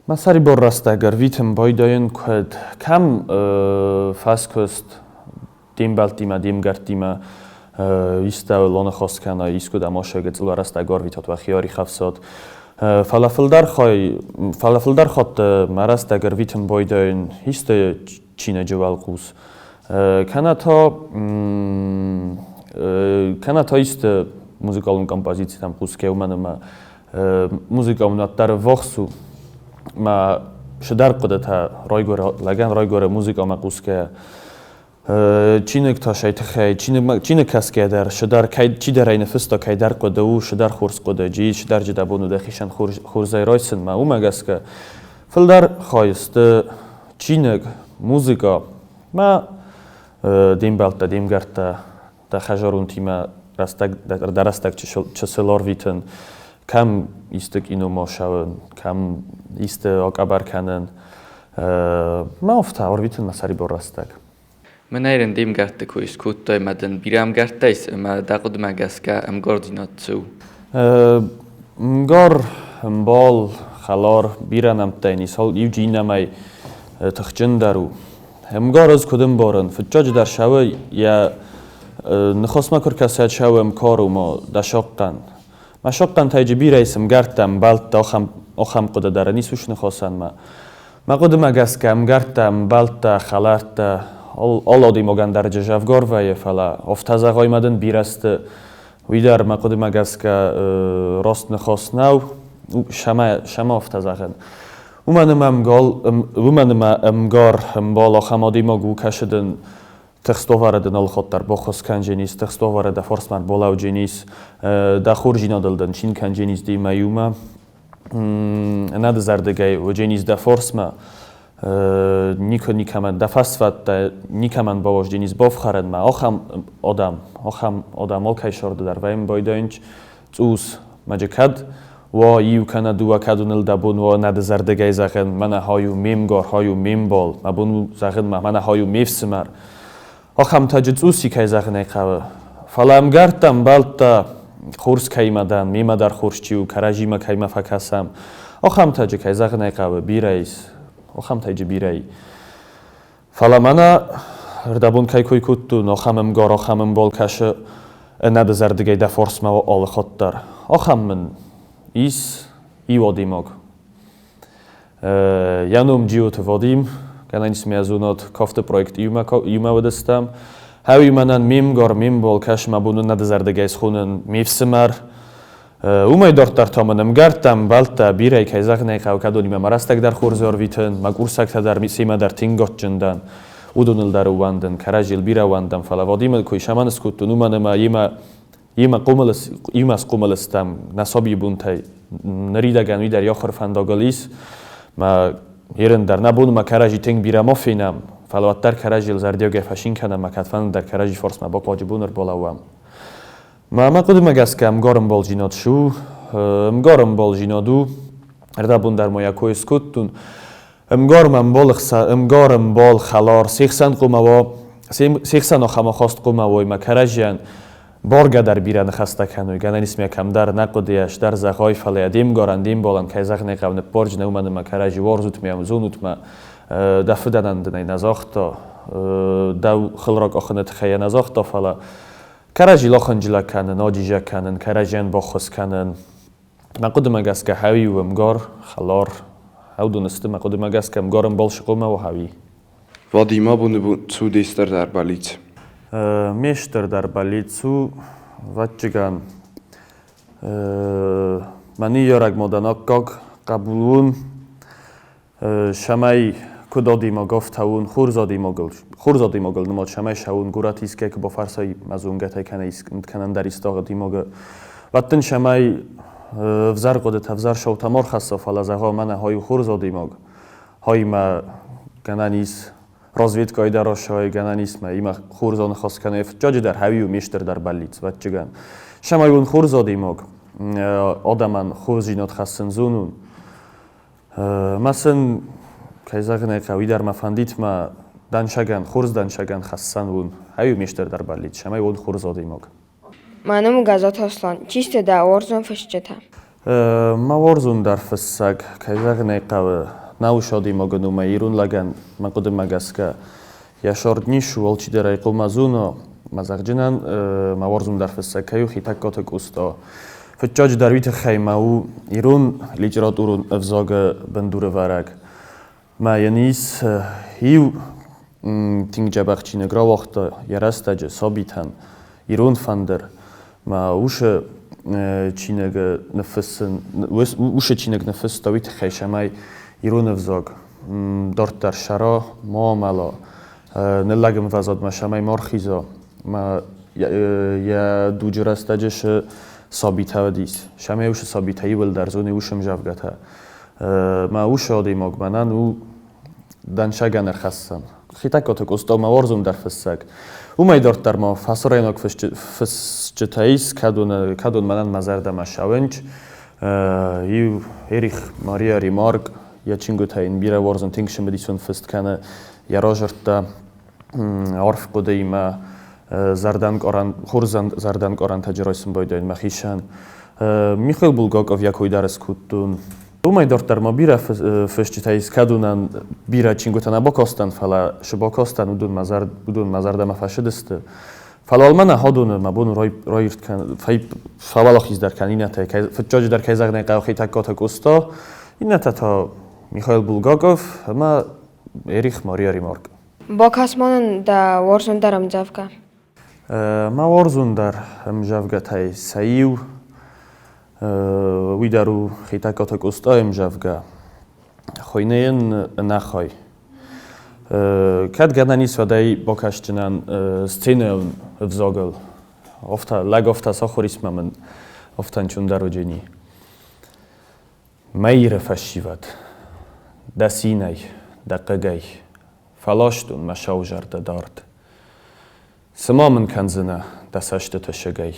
Мӕ сӕрибар рӕстӕг ӕрвитын байдайын куыд кӕм фӕскуыст де мбӕлттимӕ, де мгӕрттимӕ истӕуыл аныхас кӕнай, искуыдӕм асӕгы цъыла рӕстӕг арвитат уӕхи ӕрихӕфсат. Фӕлӕ фылдӕр хай, фӕлӕ фылдӕр хатт мӕ рӕстӕг ӕрвитын байдайын исты чиныджы уӕлхъус. Кӕнӕ та кӕнӕ та исты музыкалон композицитӕм хъусгӕ, уымӕн ӕмӕ музыкӕ уынӕт дӕр ӕввахс у. Мӕ Цыдӕр хъуыдытӕ райгуыры лӕгӕн райгуыры музыкӕмӕ хъусгӕйӕ. Чиныг та сӕй тыххӕй, чиныг кӕсгӕйӕ дӕр цыдӕр чидӕр ӕй ныффыста, кӕйдӕр хъуыды у, цыдӕр хорз хъуыды, джи цыдӕр джы дӕ бон у дӕхицӕн хорзӕй райсынмӕ. Уымӕ гӕсгӕ фылдӕр хай сты чиныг, музыкӕ мӕ де мбӕлттӕ, де мгӕрттӕ, дӕ хӕзаронтимӕ рӕстӕг, дӕ рӕстӕг чысыл арвитын, кӕм исты киномӕ ссӕуын, кӕм исты акъӕбӕр кӕнын. Мӕ афтӕ арвитын мӕ сӕрибар рӕстӕг. Мӕнӕй рын де мгӕртты кой скодтай ӕмӕ дын бирӕ ӕмгӕрттӕ ис ӕмӕ дӕ хъуыдымӕ гӕсгӕ ӕмгардзинад цы у? Мгар, ӕмбал, хӕлар, бирӕ нӕмттӕ йын ис, иу иннӕмӕй тыхджындӕр у. Ӕмгар ӕз куыд ӕмбарын, фыццаджыдӕр сӕуы йӕ ныхасмӕ куы ркӕсӕд сӕуы ӕмкар у ма дӕ сахъхъӕн. Мӕ сахъхъӕнтӕй джы бирӕ ис ӕмгӕрттӕ, ӕмбӕлттӕ, ахӕм хъуыды дӕр ын ис ус ныхасӕнмӕ. Мӕ хъуыдымӕ гӕсгӕ ӕмгӕрттӕ, ӕмбӕлттӕ, хӕлӕрттӕ алы адӕймагӕн дӕр джы зӕвгар вӕййы, фӕлӕ афтӕ зӕгъай ма дын бирӕ сты, уый дӕр мӕ хъуыдымӕ гӕсгӕ раст ныхас нӕу, сӕмӕ афтӕ зӕгъын. Уымӕн ӕмӕ ӕмгал, уымӕн ӕмӕ ӕмгар, ӕмбал ахӕм адӕймаг у, кӕсы дын тыхст уавӕры дын алыхатт дӕр баххуыс кӕндженис, тыхст уавӕры дӕ фарсмӕ ӕрбалӕудженис, дӕ хорздзинадыл дын цин кӕндженис демӕ иумӕ. Ӕнӕдызӕрдыгӕй уыдженис дӕ фарсмӕ, никуы никӕмӕн дӕ фӕсвӕдтӕ никӕмӕн бауаздзенис бафхӕрынмӕ. Ахӕм адӕм, ахӕм адӕм алкӕй сӕрды дӕр вӕййын байдайынц цъус. Мӕджы кӕд уа иу кӕнӕ дыууӕ кӕд уыныл дӕ бон уа ӕнӕдызӕрдыгӕй зӕгъын, мӕнӕ хай у ме мгар, хай у ме мбал, мӕ бон у зӕгъын, мӕнӕ хай у ме фсымӕр. Ахӕмтӕ джы цъус и кӕй зӕгъын ӕй хъӕуы. Фӕлӕ ӕмгӕрттӕ, ӕмбӕлттӕ, хорз кӕимӕ дӕн, мемӕ дӕр хорз чи у, кӕрӕдзимӕ кӕимӕ фӕкӕсӕм, ахӕмтӕ джы кӕй зӕгъын ӕй хъӕуы, бирӕ ис. Ахӕмтӕй джы бирӕ и. Фӕлӕ мӕнӕ рдӕбон кӕй кой кодтон, ахӕм ӕмгар, ахӕм ӕмбал кӕсы ӕнӕдызӕрдыгӕй дӕ фарсмӕ алы хатт дӕр. Ахӕм мын ис иу адӕймаг. Йӕ ном Джиоты Вадим, гӕнӕн ис мӕ зонад, кафты проект иумӕ уыдыстӕм. Хӕуи мӕнӕн ме мгар, ме мбал, кӕсы мӕ бон ӕнӕдызӕрдыгӕй схонын ме фсымӕр. Уымӕй дарддӕр та мын ӕмгӕрттӕ, ӕмбӕлттӕ бирӕ кӕй зӕгъын ӕй хъӕуы, кӕд уыдонимӕ мӕ рӕстӕг дӕр хорз ӕрвитын, мӕ курсӕгтӕ дӕр семӕ дӕр тынг адджын дӕн. Уыдоныл дӕр ӕууӕндын, кӕрӕдзийыл бирӕ ӕууӕндӕм, фӕлӕ Вадимы кой сӕмӕн скодтон, уымӕн ӕмӕ йемӕ йемӕ хъомыл иумӕ схъомыл стӕм нӕ сабийы бонтӕй. Ныридӕгӕн уый дӕр йӕ ахуыр фӕндагыл ис. Мӕ ерын дӕр нӕ бон ма кӕрӕдзи тынг бирӕ ма фенӕм, фӕлӕ уӕддӕр кӕрӕдзийыл зӕрдиагӕй фӕцин кӕнӕм ӕмӕ кӕдфӕнды дӕр кӕрӕдзи фарсмӕ бахъуаджы бон ӕрбалӕууӕм. Мӕ мӕ хъуыдымӕ гӕсгӕ ӕмгар ӕмбалдзинад цы у? Ӕмгар ӕмбалдзинад у, ӕрдӕбон дӕр ма йӕ кой скодтон, ӕмгар мӕ ӕмбалы ӕмгар ӕмбал хӕлар, се хсӕн хъуамӕ уа, се хсӕн ахӕм ахаст хъуамӕ уой мӕ кӕрӕдзийӕн бӕргӕ дӕр бирӕ ныхӕстӕ кӕной, гӕнӕн ис мӕ кӕмдӕр нӕ хъуыдыйӕ сдӕр зӕгъай, фӕлӕ йӕ де мгарӕн, де мбалӕн кӕй зӕгъын ӕй хъӕуы, ныббарджын уымӕн ӕмӕ кӕрӕдзи уарзут мӕ, зонут мӕ, дӕ фыдӕнӕн дын ӕй нӕ загъта, дӕу хыл ракъахыны тыххӕй йӕ нӕ загъта, фӕлӕ Кӕрӕдзи лохынджылӕг кӕнын, одизӕг кӕнын, кӕрӕдзийӕн баххуыс кӕнын. Мӕ хъуыдымӕ гӕсгӕ хӕуи у ӕмгар, хӕлар. Хӕудон сты, мӕ хъуыдымӕ гӕсгӕ ӕмгар ӕмбал сыхъомӕ у хӕуи. Вадим, абоны бон цы у де стырдӕр бӕллиц? Ме стырдӕр бӕллиц у, ӕвӕццӕгӕн, мӕ ныййарӕг мадӕн аккаг хъӕбул уын, Цӕмӕй куд адӕймаг ӕфтауун хорз адӕймагыл, хорз адӕймагыл нымад цӕмӕй сӕуун горӕти искӕй ку бафӕрсай мӕ зонгӕтӕй кенӕ кенӕ ӕндӕр исти адӕймаги, уӕд дин цӕмӕй ӕвзӕр гъудитӕ, ӕвзӕр саутӕ ма рхӕсса, фалӕ зӕгъа, мӕнӕ хай хорз адӕймаг, хай мӕ гӕнӕн ис разведкӕй дӕр асай, гӕнӕн ис мӕ имӕ хорз аныхас кӕнай, фыццаджыдӕр хӕуи ме стырдӕр бӕллиц, ӕвӕццӕгӕн. Цӕмӕй уын хорз адӕймаг, адӕмӕн хорздзинад хӕссын зонун, Мӕ сын, кӕй зӕгъын ӕй хъӕуы, дӕр мӕ фӕндид мӕ дӕнцӕгӕн, хорз дӕнцӕгӕн хӕссӕн уын. Ай у ме стырдӕр бӕллиц, цӕмӕй уон хорз адӕймаг. Мӕ ном у Газоты Аслан. Чи сты дӕ уарзон фысджытӕ? Мӕ уарзондӕр фыссӕг, кӕй зӕгъын ӕй хъӕуы, нӕ адӕймагӕн у мӕ ирон лӕгӕн, мӕ хъуыдымӕ гӕсгӕ. Йӕ сӕрд низ у, алчидӕр ӕй хъуамӕ зона. Мӕ зӕгъджынӕн, мӕ уарзондӕр фыссӕг кӕй у Хетӕгкаты Къоста. Фыццаджыдӕр уый тыххӕй ма у ирон литературон ӕвзагы бындурӕвӕрӕг. Мӕ йын ис иу тынг дзӕбӕх чиныг рауагъта йӕ рӕстӕджы сабитӕн «Ирон фӕндыр». Мӕ усы чиныг ныффыссын, усы чиныг ныффыста уый тыххӕй, цӕмӕй ирон ӕвзаг Дарддӕр сӕра, ма амӕла, ныллӕг ӕмвӕзадмӕ цӕмӕй ма рхиза, ӕмӕ йӕ дуджы рӕстӕджы цы сабитӕ уыдис, цӕмӕй уыцы сабитӕ иууылдӕр зоной уыцы ӕмдзӕвгӕтӕ. Мӕ уыцы адӕймаг мӕнӕн у дӕнцӕгӕн ӕрхӕссӕн. Хетӕгкаты Къоста мӕ уарзондӕр фыссӕг. Уымӕй дарддӕр ма фӕсарӕйнаг фысджытӕ ис, кӕдон мӕнӕн мӕ зӕрдӕмӕ ссӕуынц. Иу Эрих Мария Ремарк, йӕ чингуытӕ йын бирӕ уарзын, тынг цымыдисон фыст кӕны. Йӕ разӕрдтӕ арф хъуыдыимӕ зӕрдӕнкъарӕн, хорз зӕрдӕнкъарӕнтӕ райсын байдайын мӕхицӕн. Михаил Булгаков йӕ кой дӕр скодтон. Уымӕй дарддӕр ма бирӕ фысджытӕ ис, кӕдонӕн бирӕ чингуытӕ нӕ бакастӕн, фӕлӕ цы бакастӕн, уыдон мӕ зӕрдӕмӕ фӕцыдысты. Фӕлӕ уал мӕнӕ хӕдоны мӕ бон раирд кӕн, фӕуӕлахиздӕр кӕн иннӕтӕй, фыццаджыдӕр кӕй зӕгъын ӕй хъӕуы Хетӕгкаты Къоста, иннӕтӕ та Михаил Булгаков ӕмӕ Эрих Мария Ремарк. Бакӕс ма нын дӕ уарзондӕр ӕмдзӕвгӕ. Мӕ уарзондӕр ӕмдзӕвгӕтӕй сӕ иу, уый дӕр у Хетӕгкаты Къостайы ӕмдзӕвгӕ. Хуыйны йын ӕнӕхай. Кӕд гӕнӕн ис, уӕд ӕй бакӕсдзынӕн сценӕйон ӕвзагыл. Афтӕ, лӕг афтӕ сахуыр ис мӕ мын афтӕ ӕнцондӕр уыдзӕни. Мӕ Иры фӕсивӕд, дӕ цинӕй, дӕ хъыгӕй Фӕластон мӕ сау зӕрдӕ дард. Цы ма мын кӕндзынӕ дӕ цӕстыты сыгӕй,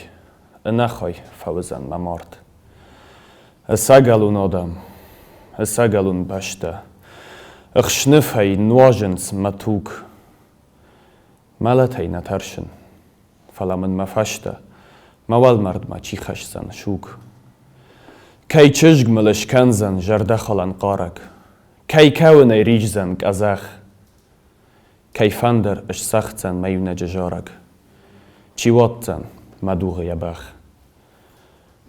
Ӕнӕхай фӕуыдзӕн мӕ мард. Ӕцӕгӕлон адӕм, ӕцӕгӕлон бӕстӕ, Ӕхсныфӕй нуазынц мӕ туг. Мӕлӕтӕй нӕ тӕрсын, фӕлӕ мын мӕ фӕстӕ мӕ уӕлмӕрдмӕ чи хӕсдзӕн суг? Кӕй чызг мыл ыскӕндзӕн зӕрдӕхалӕн хъарӕг, Кӕй кӕуынӕй риздзӕн къӕдзӕх, Кӕй фӕндыр ысцӕгъддзӕн мӕ иунӕджы зарӕг, Чи уадздзӕн мӕ дугъы йӕ бӕх?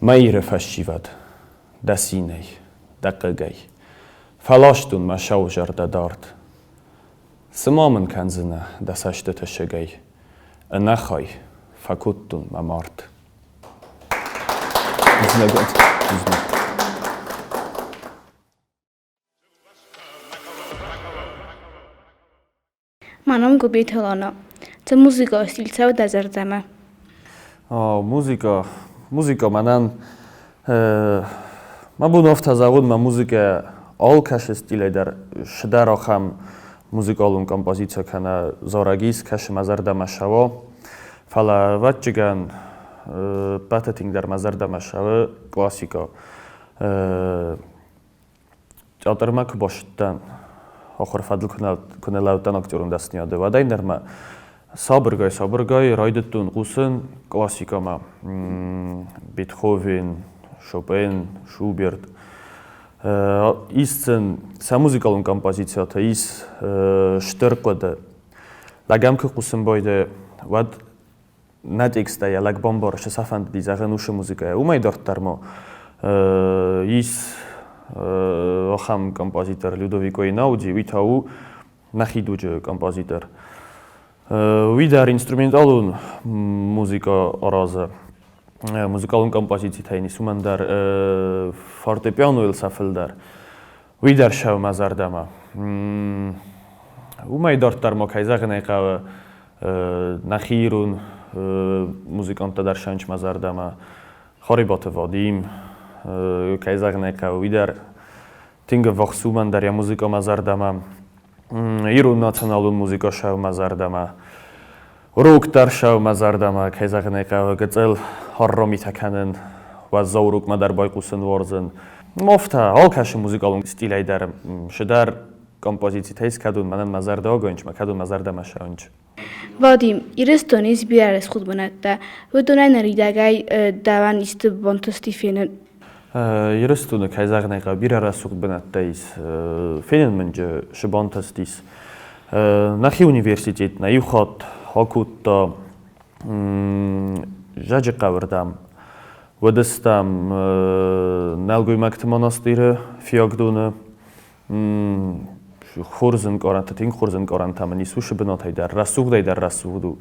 Мӕ Иры фӕсивӕд, дӕ цинӕй, дӕ хъыгӕй Фӕластон мӕ сау зӕрдӕ дард. Цы ма мын кӕндзынӕ дӕ цӕстыты сыгӕй? Ӕнӕхай фӕкодтон мӕ мард. Мӕ ном Гобеты Лана. Цы музыкӕ стиль цӕуы дӕ зӕрдӕмӕ? Музыкӕ, музыкӕ мӕнӕн мӕ бон афтӕ зӕгъун, мӕ музыкӕ алкӕцы стилӕй дӕр цыдӕр ахӕм музыкалон композици кӕнӕ зарӕг ис, кӕцы мӕ зӕрдӕмӕ цӕуа. Фӕлӕ, ӕвӕццӕгӕн, ӕппӕты тынгдӕр мӕ зӕрдӕмӕ цӕуы классикӕ. Театрмӕ куы бацыдтӕн, ахуыры фӕдыл куы нӕ лӕудтӕн актерон дӕсныйады, уӕдӕй нырмӕ сабыргай-сабыргай райдыдтон хъусын классикӕмӕ. Бетховен, Шопен, Шуберт. Ис сын сӕ музыкалон композицитӕ, ис стыр хъуыды. Лӕг ӕм куы хъусын байдайы, уӕд нӕ тексттӕ йӕ лӕг бамбары, цы сӕ фӕндыди зӕгъын уыцы музыкӕйӕ. Уымӕй дарддӕр ма ис ахӕм композитор Людовико Эйнауди, уый та у нӕхи дуджы композитор. Уый дӕр инструменталон музыкӕ аразы. Музыкалон композицитӕ йын ис уымӕн дӕр фортепианойыл сӕ фылдӕр. Уый дӕр сӕу мӕ зӕрдӕмӕ. Уымӕй дарддӕр ма, кӕй зӕгъын ӕй хъӕуы, нӕхи ирон музыканттӕ дӕр сӕнч мӕ зӕрдӕмӕ. Харебаты Вадим, кӕй зӕгъын ӕй хъӕуы, уый дӕр тынг ӕввахс у мӕн дӕр йӕ музыкӕ мӕ зӕрдӕмӕ. Ирон националон музыкӕ сӕу мӕ зӕрдӕмӕ. Урок дӕр сӕу мӕ зӕрдӕмӕ, кӕй зӕгъын ӕй хъӕуы, гыццыл хӕрромитӕ кӕнын, уӕззау урокмӕ дӕр байхъусын уарзын. Афтӕ, алкӕцы музыкалон стилӕй дӕр цыдӕр композицитӕ ис, кӕдон мӕнӕн мӕ зӕрдӕ агайынц, кӕдон мӕ зӕрдӕмӕ сӕуынц. Вадим, Ирыстоны ис бирӕ рӕсугъд бынӕттӕ. Уыдонӕй ныридӕгӕй дӕуӕн исты бантысти фенын? Ирыстоны, кӕй зӕгъын ӕй хъӕуы, бирӕ рӕсугъд бынӕттӕ ис. Фенын мын цы бантыстис. Нӕхи университет нӕ иу хатт акодта Зӕджыхъӕуы рдӕм. Уыдыстӕм нӕлгоймӕгты монастыры Фиагдоны. Хорз ӕнкъарӕнтӕ, тынг хорз ӕнкъарӕнтӕ мын ис уыцы бынатӕй дӕр, рӕсугъдӕй дӕр рӕсугъд у.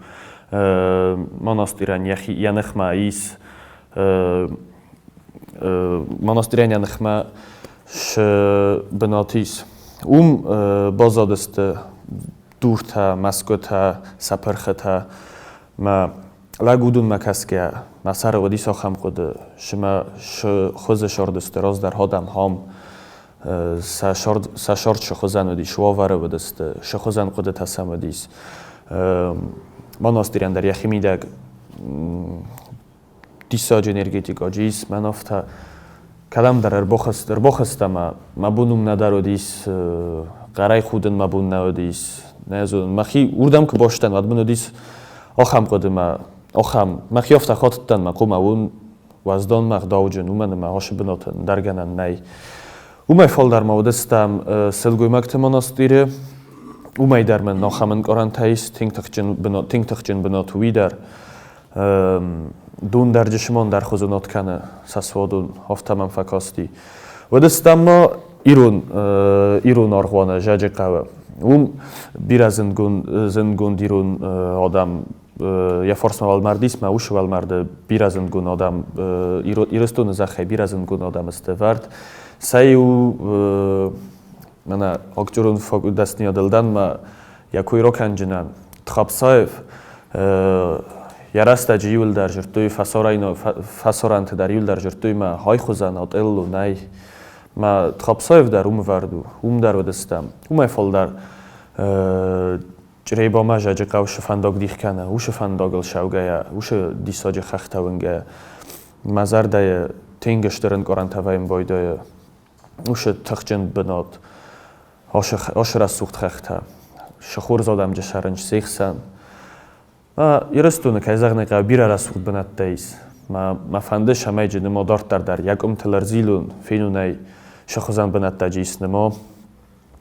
Монастырӕн йӕхи йӕ ныхмӕ ис монастырӕн йӕ ныхмӕ цы бынат ис. Уым баззадысты дуртӕ, мӕсгуытӕ, сӕ пырхытӕ. Мӕ лӕг уыдонмӕ кӕсгӕ, мӕ сӕры уыдис ахӕм хъуыды, цымӕ цы хуызы сырдысты раздӕр адӕм ам, сӕ сӕрд цы хуызӕн уыдис, уавӕры уыдысты, цы хуызӕн хъуыдытӕ сӕм уыдис. Монастырӕн дӕр йӕхимидӕг диссаджы энергетикаджы ис, мӕн афтӕ кӕдӕмдӕр ӕрбахызт ӕмӕ мӕ бон уым нӕдӕр уыдис, хъӕрӕй худын мӕ бон нӕ уыдис. Нӕ зонын, мӕхи уырдӕм куы бастӕн, уӕд мын уыдис ахӕм хъуыды мӕ, ахӕм, мӕхи афтӕ хатыдтӕн, мӕ хъуымӕ уым уӕздан мӕ ӕгъдауджын, уымӕн ӕмӕ ацы бынаты ӕндӕр гӕнӕн нӕй. Уымӕй фалдӕр ма уыдыстӕм сылгоймӕгты монастыры. Уымӕй дӕр мын ахӕм ӕнкъарӕнтӕ ис, тынг тыхджын бынат, тынг тыхджын бынат уый дӕр. Дон дӕр джысымон дӕр хуызӕнот кӕны сӕ суадон, афтӕ мӕм фӕкасти. Уыдыстӕм ма ирон, ирон аргъуаны Зӕджы хъӕуы. Уым бирӕ зындгонд, зындгонд ирон адӕм йӕ фарсмӕ уӕлмӕрд ис, мӕ усы уӕлмӕрды бирӕ зындгонд адӕм, Ирыстоны зӕххӕй бирӕ зындгонд адӕм сты вӕрд. Сӕ иу мӕнӕ актерон дӕсныйадыл дӕн мӕ йӕ кой ракӕнджынӕн Тхапсаев йӕ рӕстӕджы иуылдӕр зыдтой фӕсарӕнты дӕр иуылдӕр зыдтой мӕ хай хуызӕн Отелло нӕй. Мӕ Тхапсаев дӕр уым вӕрд у, уым дӕр уыдыстӕм. Уымӕй фылдӕр Чъребамӕ Зӕджыхъӕу цы фӕндаг дих кӕны, уыцы фӕндагыл цӕугӕйӕ, уыцы диссаджы хӕхтӕ уынгӕйӕ, мӕ зӕрдӕйы тынг стыр ӕнкъарӕнтӕ вӕййын байдайы. Уыцы тыхджын бынат, ацы рӕсугъд хӕхтӕ, цы хорз адӕмджы сӕрынч се хсӕн. Ирыстоны, кӕй зӕгъын ӕй хъӕуы, бирӕ рӕсугъд бынӕттӕ ис. Мӕ фӕнды, цӕмӕй джы ныма дарддӕр дӕр йӕ къуымтыл ӕрзилон, фенон ӕй, цы хуызӕн бынӕттӕ джы ис ныма.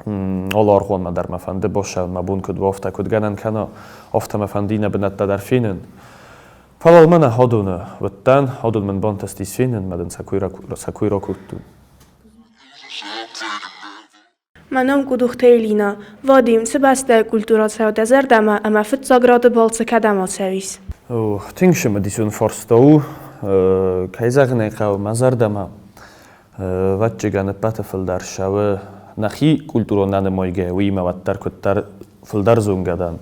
Алы аргъуанмӕ дӕр мӕ фӕнды бассӕуын, мӕ бон куыд уа, афтӕ куыд гӕнӕн кӕна, афтӕ мӕ фӕнды иннӕ бынӕттӕ дӕр фенын. Фӕлӕ мӕнӕ адоны уыдтӕн, адон мын бантыстис фенын, мӕ дын сӕ кой ракодтон. Мӕ ном Къудухты Элина. Вадим, цы бӕстӕйы культурӕ цӕуы дӕ зӕрдӕмӕ ӕмӕ фыццаг рады балцы кӕдӕм ацӕуис? Тынг цымыдисон фарста у. Кӕй зӕгъын ӕй хъӕуы, мӕ зӕрдӕмӕ ӕвӕццӕгӕн ӕппӕты фылдӕр цӕуы нӕхи культурон ӕнӕнымайгӕ, уыимӕ уӕддӕр куыддӕр фылдӕр зонгӕ дӕн,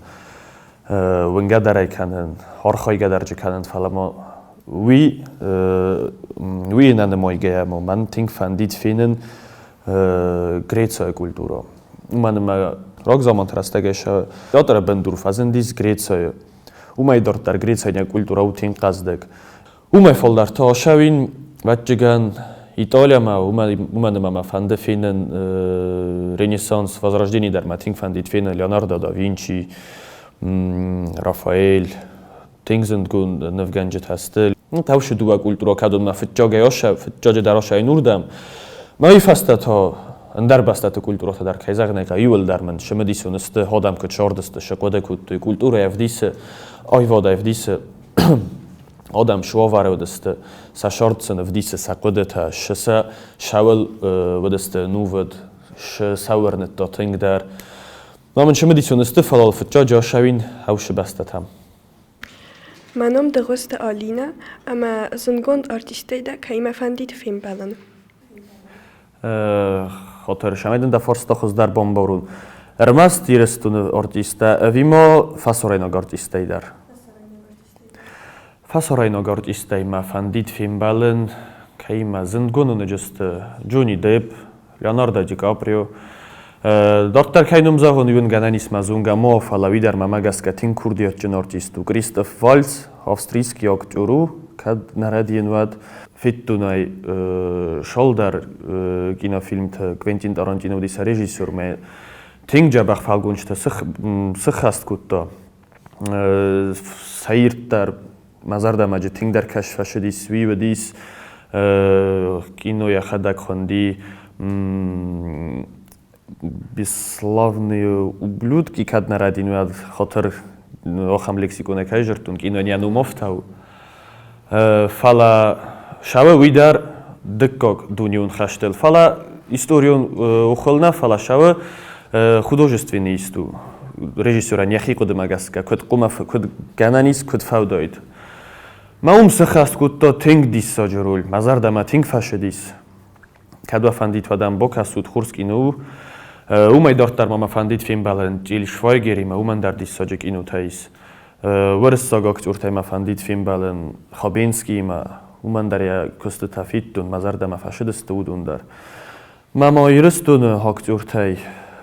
уынгӕ дӕр ӕй кӕнын, архайгӕ дӕр джы кӕнын, фӕлӕ ма уый уый ӕнӕнымайгӕйӕ ма мӕн тынг фӕндид фенын Грецийы культурӕ. Уымӕн ӕмӕ рагзаманты рӕстӕгӕй сӕ театры бындур фӕзындис Грецийы. Уымӕй дарддӕр грецийаг культурӕ у тынг хъӕздыг. Уымӕй фылдӕр та ацӕуин, ӕвӕццӕгӕн, Италиямӕ, уымӕн ӕмӕ мӕ фӕнды фенын Ренессанс, Возрождение дӕр мӕ тынг фӕндид фенын Леонардо да Винчи, Рафаэль, тынг зындгонд нывгӕнджытӕ сты. Таусы дыууӕ культурӕ кӕдонмӕ фыццагӕй фыццаджы дӕр асайын уырдӕм. Мӕ уый фӕстӕ та ӕндӕр бӕстӕты культурӕтӕ дӕр, кӕй зӕгъын ӕй хъӕуы, иууылдӕр мын цымыдисон сты, адӕм куыд сардысты, цы хъуыды кодтой, культурӕ ӕвдисы, аивад ӕвдисы. Адӕм суавӕры уыдысты, сӕ сӕрд сын ӕвдисы сӕ хъуыдытӕ, цы сӕ сӕуыл уыдысты ӕнувыд, цы сӕ уырныдта тынгдӕр. Ма мын цымыдисон сты, фӕлӕ фыццаджы ацӕуин хъӕусы бӕстӕтӕм. Мӕ ном Дыгъуызты Алинӕ ӕмӕ зындгонд артисттӕй дӕ кӕимӕ фӕндид фембӕлын? Хотыр, цӕмӕй дын дӕ фарста хуыздӕр бамбарон. Ӕрмӕст Ирыстоны артисттӕ ӕви ма фӕсарӕйнаг артисттӕй дӕр? Фӕсарӕйнаг артисттӕй мӕ фӕндид фембӕлын, кӕимӕ зындгонд уыныджы сты Джонни Депп, Леонардо Ди Каприо. Дарддӕр кӕй ном зӕгъон, уый гӕнӕн ис мӕ зонгӕ ма, фӕлӕ уый дӕр мӕмӕ гӕсгӕ тынг курдиатджын артист у. Кристоф Вальц, австрийский актер у, кӕд нӕ рӕдийын, уӕд. Федтон ӕй цалдӕр кинофильмты Квентин Тарантино уыди сӕ режиссер, мӕ тынг дзӕбӕх фӕлгонцтӕ сыххӕст кодта. Сӕ ирддӕр мӕ зӕрдӕмӕ тынгдӕр кӕс фӕцыдис, уый уыдис кино йӕхӕдӕг хуынди «Бесславные ублюдки», кӕд нӕ рӕдин, уӕд хатыр ахӕм лексиконӕй кӕй зӕрдтон, кинойӕн йӕ ном афтӕ у. Фӕлӕ сауы уый дӕр дыккаг дунеон хӕстыл. Фӕлӕ историон охыл нӕ, фӕлӕ сауы художественный ист у. Режиссерӕн йӕхи хъуыдымӕ гӕсгӕ, куыд хъуымӕ, куыд гӕнӕн ис, куыд фӕудаид. Мӕ уым сыххӕст кодта тынг диссаджы роль, мӕ зӕрдӕмӕ тынг фӕцыдис. Кӕд уӕ фӕндид, уӕд ӕм бакӕсут, хорз кино у. Уымӕй дарддӕр ма мӕ фӕндид фембӕлын Тиль Швайгеримӕ, уымӕн дӕр диссаджы кинотӕ ис. Уырыссаг актертӕй мӕ фӕндид фембӕлын Хабенскиимӕ, уымӕн дӕр йӕ куыстытӕ федтон, мӕ зӕрдӕмӕ фӕцыдысты уыдон дӕр. Мӕ ма Ирыстоны актертӕй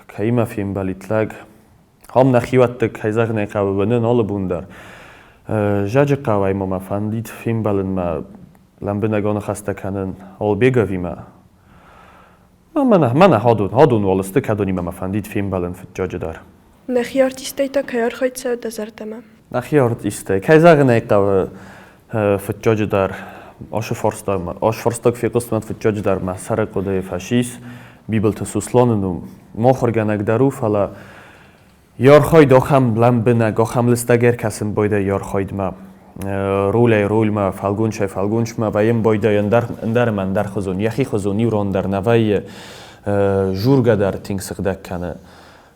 кӕимӕ фембӕлид лӕг, ам нӕхиуӕтты, кӕй зӕгъын ӕй хъӕуы, уынын алы бон дӕр. Зӕджыхъӕуӕй ма мӕ фӕндид фембӕлынмӕ лӕмбынӕг аныхӕстӕ кӕнын Албеговимӕ. Мӕнӕ хӕдон уал сты, кӕдонимӕ мӕ фӕндид фембӕлын фыццаджы дӕр. Нӕхи артисттӕй та кӕй архайд цӕуы дӕ зӕрдӕмӕ? Нӕхи артисттӕй, кӕй зӕгъын ӕй хъӕуы, фыццаджы дӕр ацы фарстамӕ, ацы фарстаг фехъуыстмӕ фыццаджы дӕр мӕ сӕры хъуыдыйы фӕцис Бибылты Сусланы ном. Махуыргӕнӕг дӕр у, фӕлӕ йӕ архайд ахӕм лӕмбынӕг, ахӕм лыстӕг ӕркӕсын байдайы йӕ архайдмӕ. Ролӕй рольмӕ, фӕлгонцӕй фӕлгонцмӕ вӕййын байдайы ӕндӕр, ӕндӕр ӕмӕ ӕндӕрхуызон. Йӕхи хуызон иу ран дӕр нӕ вӕййы, жургӕ дӕр тынг сыгъдӕг кӕны.